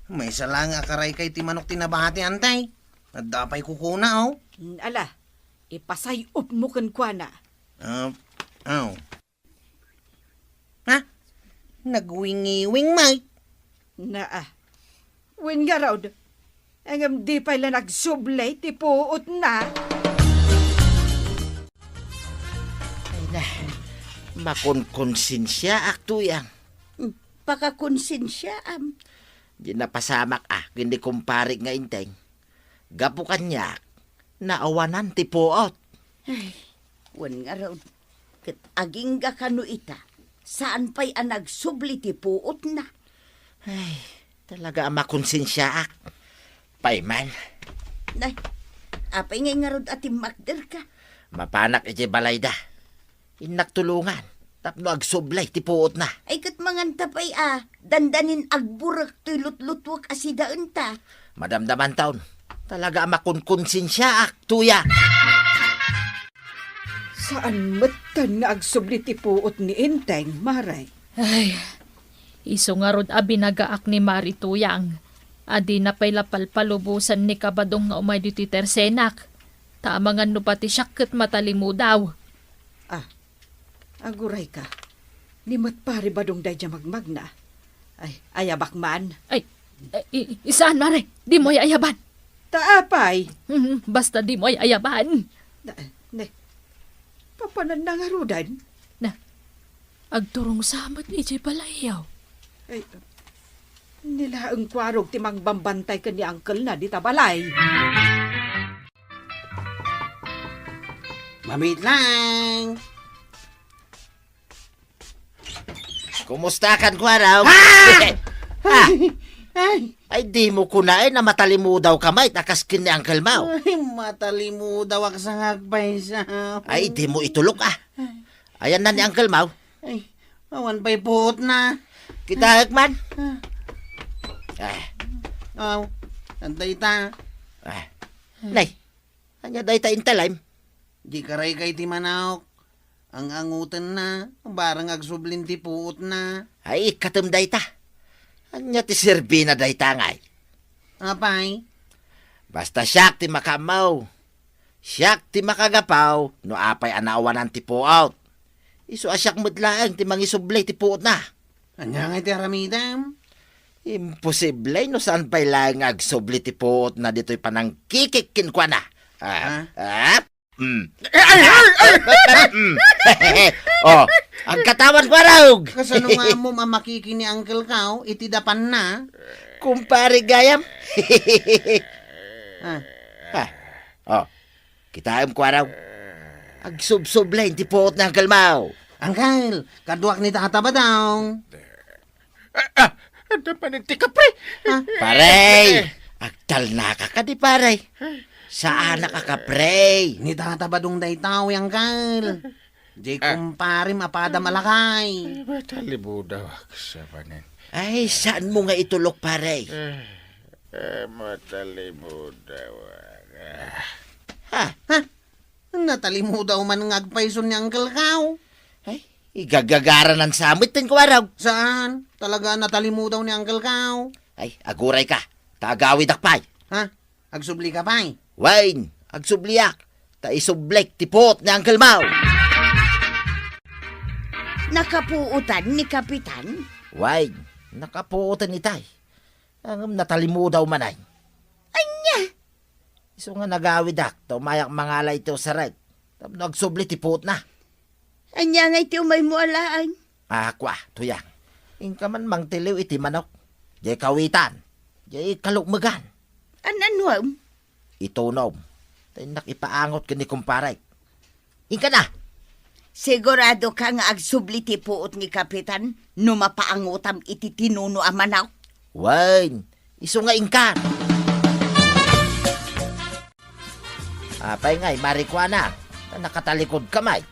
maysa laeng a karaykay ti manok ti nabati, Antay. Adda pay kukuna, oh. Hmm, ala, ipasay-op mo kenkuana. Ah, aw. Ha? Nagwingiwing met. Naa. Wen ngarud, ngem di pay la nagsubli ti puotna. Ay na, makonkonsensiaak, Tuyang. Hmm, pakakonsensiaam. Di napasamak a ken ni kumparik nga Enteng. Gapu kaniak, naawanan ti puot. Ay, wen ngarud, ket agingga kano ita, saan pay a nagsubli ti puotna. Ay, talaga a makonsensiaak. Pay man. Nay, apay ngay ngarud a timmakderka? Mapanak idiay balayda. Innak tulongan tapno agsubli ti puotna. Ay, ket manganta pay a, dandanin agburek toy lutlutuek a sidaenta. Madamdamanton, talaga a makonkonsensiaak, Tuya. Saan metten nga agsubli ti puot ni Enteng, Mare? Ay, isu ngarud a binagaak ni Mari Tuyang, a dina pay la palpalubosan ni Kabadong nga umay ditoy tersenak, ta amangan no pati siak ket matalimudaw. Ah, agurayka. Ni met Pari Badong daydiay magmagna. Ay, ayabak man. Ay, i-, i-, saan, Mare? Dimo ay ayaban. Ta apay? Hmm, basta dimo ay ayaban. Na, ne, papananna ngaruden? Na, agturong sa met idiay balayyo. Ay, ni laeng Kuarog ti mangbambantay ken ni uncle-na dita balay. Mamitlang! Kumusta kan, Kuarog? Ah! Ah! Ay! Ay! Ay, dimo kunaen a matalimudaw ka met a kas ken ni Uncle Mau. Ay, matalimudaw ak sa nga agpayso. Ay, dimo itulok, ah. Ayanna ni Uncle Mau. Ay, awan pay puotna. Kitaek man. Ah. Ah. Aw, adda ita. Ah. Nay, ania dayta intalem? Di karaykay ti manok. Ang-angutenna, barang agsublin ti puotna. Ay, ikkatem dayta. Ania ti serbina dayta ngay? Apay? Basta siak ti makaammo. Siak ti makagapu no apay a naawanan ti puot. Isu a siak met laeng ti mangisubli ti puotna. Ania ngay ti aramidem? Imposible no saan pay laeng nga agsubli ti puotna ditoy panangkikik kenkuana. Ah, Ha? ah, mm. Ay, ay, ay, ay! Mm. Oh, agkatawan, Kuarog. Kasano nga ammom a makiki ni Uncle Kao iti dapanna? Kumpare gayam. Ah. Ah. Oh. Kitaem, Kuarog. Agsubsubli ti puot ni Uncle Mau. Uncle, kaduak ni Tata Badong. Ah, ah, adda manen ti kapre. Ah. Pare, agtalnaka kadi, pare. Saanak a kapre. Ni Tata Badong dayta, Uncle. Di Ah. kumparem a padam a lakay. Ay, matalimudaw ak sa manen. Ay, saan mo nga itulok, pare? Eh, eh, matalimudaw ak. Ah. Ha? Ha? Natalimudaw man nga agpayso ni Uncle Kao. Ay, igagagaranan sa met ten, Kuarog. Saan? Talaga natalimudaw ni Uncle Kao. Ay, aguray ka. Ta agawidak pay. Ha? Agsubli ka pay? Wen, agsubliak. Ta isublik ti puot ni Uncle Mau. Nakapuotan ni Kapitan? Wen, nakapuotan itay. Ngem natalimudaw manen. Ania? Isu nga nagawidak, ta umayak mangala iti usarek. Tapno agsubli ti puotna. Ania ngay ti umaymo alaen? Ah, kua, Tuyang. Inka man mangtiliw iti manok. Diay kawitan. Diay kalukmegan. An-anuem? Itunom. Ta innak ipaangot ken ni kumparek. Inka na! Sigurado ka nga agsubli ti puot ni Kapitan no mapaangotam iti tinuno a manok? Wen, isu nga inka. Apay ngay, marikuana, ta nakatalikod ka may.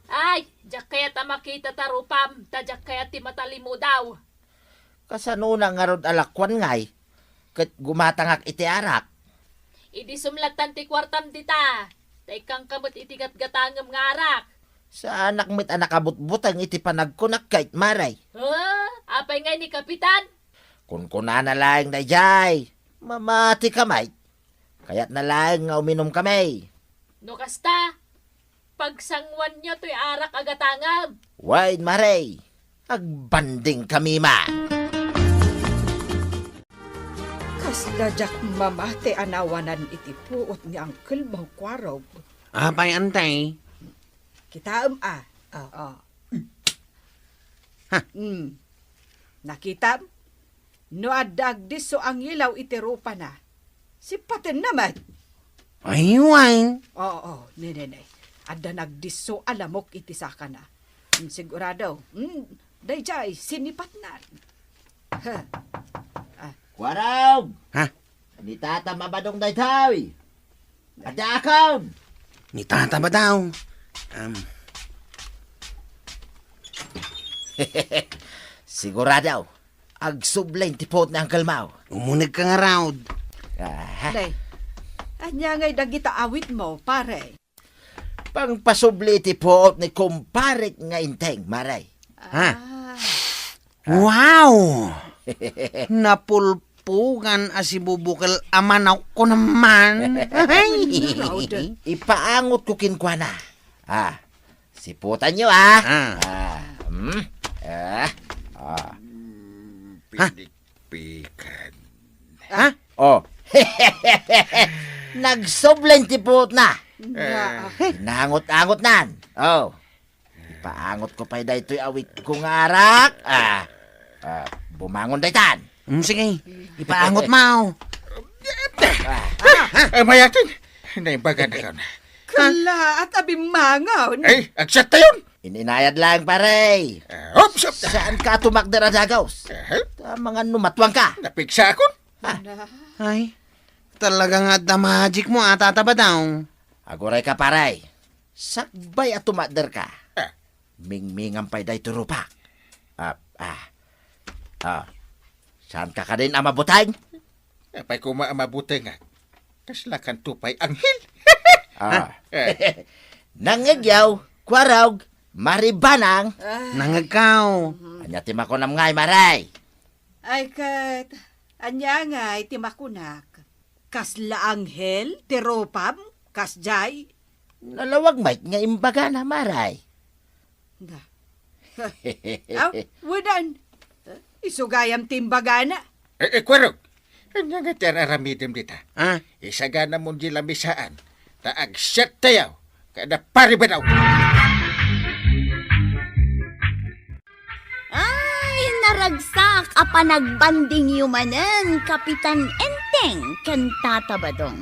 Ay, diak kayat a makita ta rupam, ta diak kayat ti matalimudaw. Kasanona ngarud a lakuan ngay, ket gumatangak iti arak? Idi sumlatan ti kuartam dita, ta ikkanka met iti gatgatangem nga arak. Saanak met a nakabutbuteng iti panagkunak ket, Mare. Ha? Apay ngay ni Kapitan? Kunkunana laeng daydiay, mamati ka met. Kayatna laeng nga uminum kami. No kasta, pagsanguanyo toy arak a gatangem. Wen, Mare, agbanding kami man. Kasla diak mamati a nawanan iti puot ni Uncle Mangkuarog. Apay, Antay? Kitaem a. Ah, ah. Ha? Hmm. Nakitam? No adda agdisso a ngilaw iti rupana, sipatenna met. Ay, wen. Oo, ne, ne, ne. Adda nagdisso a lamok iti sakana. Mm, sigurado. Mm, daydiay, sinipatnan. Ha. Ah. Kuarog! Ha? Ni Tata Mabadong daytoy. Adda akon! Ni Tata Mabadong. Um. Sigurado. Agsubli ti puot ni Uncle Mao. Umuneg ka ngarud. Ah. Nay, ania ngay dagita awitmo, pare? Pangpasubli ti puot ni kumparek nga Enteng, Mare. Ha? Ah. Wow! Napulpugan a sibubukel a manok ko naman. Ay! Ipaangot ko kenkuana. Ah, siputanyo, ah. Ah. Ah, hmm? Ah, ah. Ha? Pikan. Ha? Oh. Nagsubli ti puotna. Nga. Eh. Nangot-angotnan. Oh. Ipaangot ko pay daytoy awitko nga arak. Ah. Ah, bumangon daytan. Mm, sige. Ipaangot mo. Ah. Ah, mayatin. Naibagan na ka na. Kalaat a bimmangon. Ay, agsiat tayon. Ininayad lang, pare. Eh, oops, oops. Saan ka tumakder a dagaws? Eh? Ta mangan no matuang ka. Napigsa akon. Ah. Ay, talaga nga adda magic mo, ah, Tata Badong. Aguray ka, pare. Sakbay a tumakder ka. Ah. Mingmingan pay daytoy rupak. Ah, ah. Ah. Saan ka kadin a mabuteng? Apay koma a mabutengak. Kasla kanto pay anghel. Ah. Eh. Nangngegyaw, kuarog, maribanang. Ah. Nangngegkaw. Ania ti makunam ngay, Mare? Ay, ket, ania ngay ti makunak? Kasla anghel ti rupam? Kasdiay? Nalawag met nga imbagana, Mare. Na. Aw, wenan. Isu gayam ti imbagana. Eh, eh, kuarog. Ania nga ti ar-aramidem dita? Ah? Isaganamon di lamisaan. Ta agsiat tayo. Kada paribedaw. Ay, naragsak a panagbandingyo manen, Kapitan Enteng ken Tata Badong.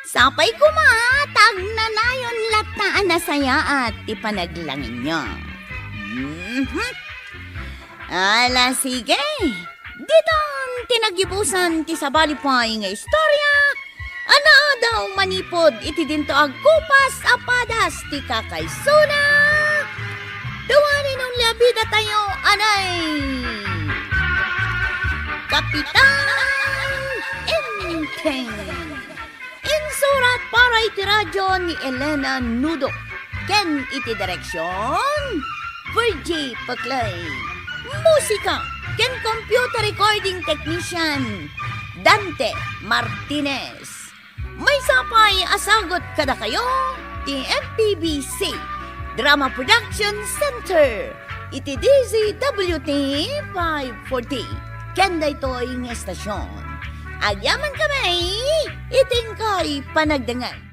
Sapay koma, ta agnanayon latta a nasayaat ti panaglangenyo. Mhm. Ala, sige. Ditan ti nagibusan ti sabali pay nga istorya a naadaw manipud iti dinto agkupas a padas ti kakaisuna. The one and only a bida tayo, anay Kapitan Enteng. Insurat para iti radio ni Elena Nudo ken iti direksion, Virgie Peclay. Musika ken computer recording technician, Dante Martinez. Maysa pay a sagut kadakayo ti M P B C Drama Production Center iti D Z W T five forty, ken daytoy nga estasion. Agyaman kami iti inkay panagdengngeg.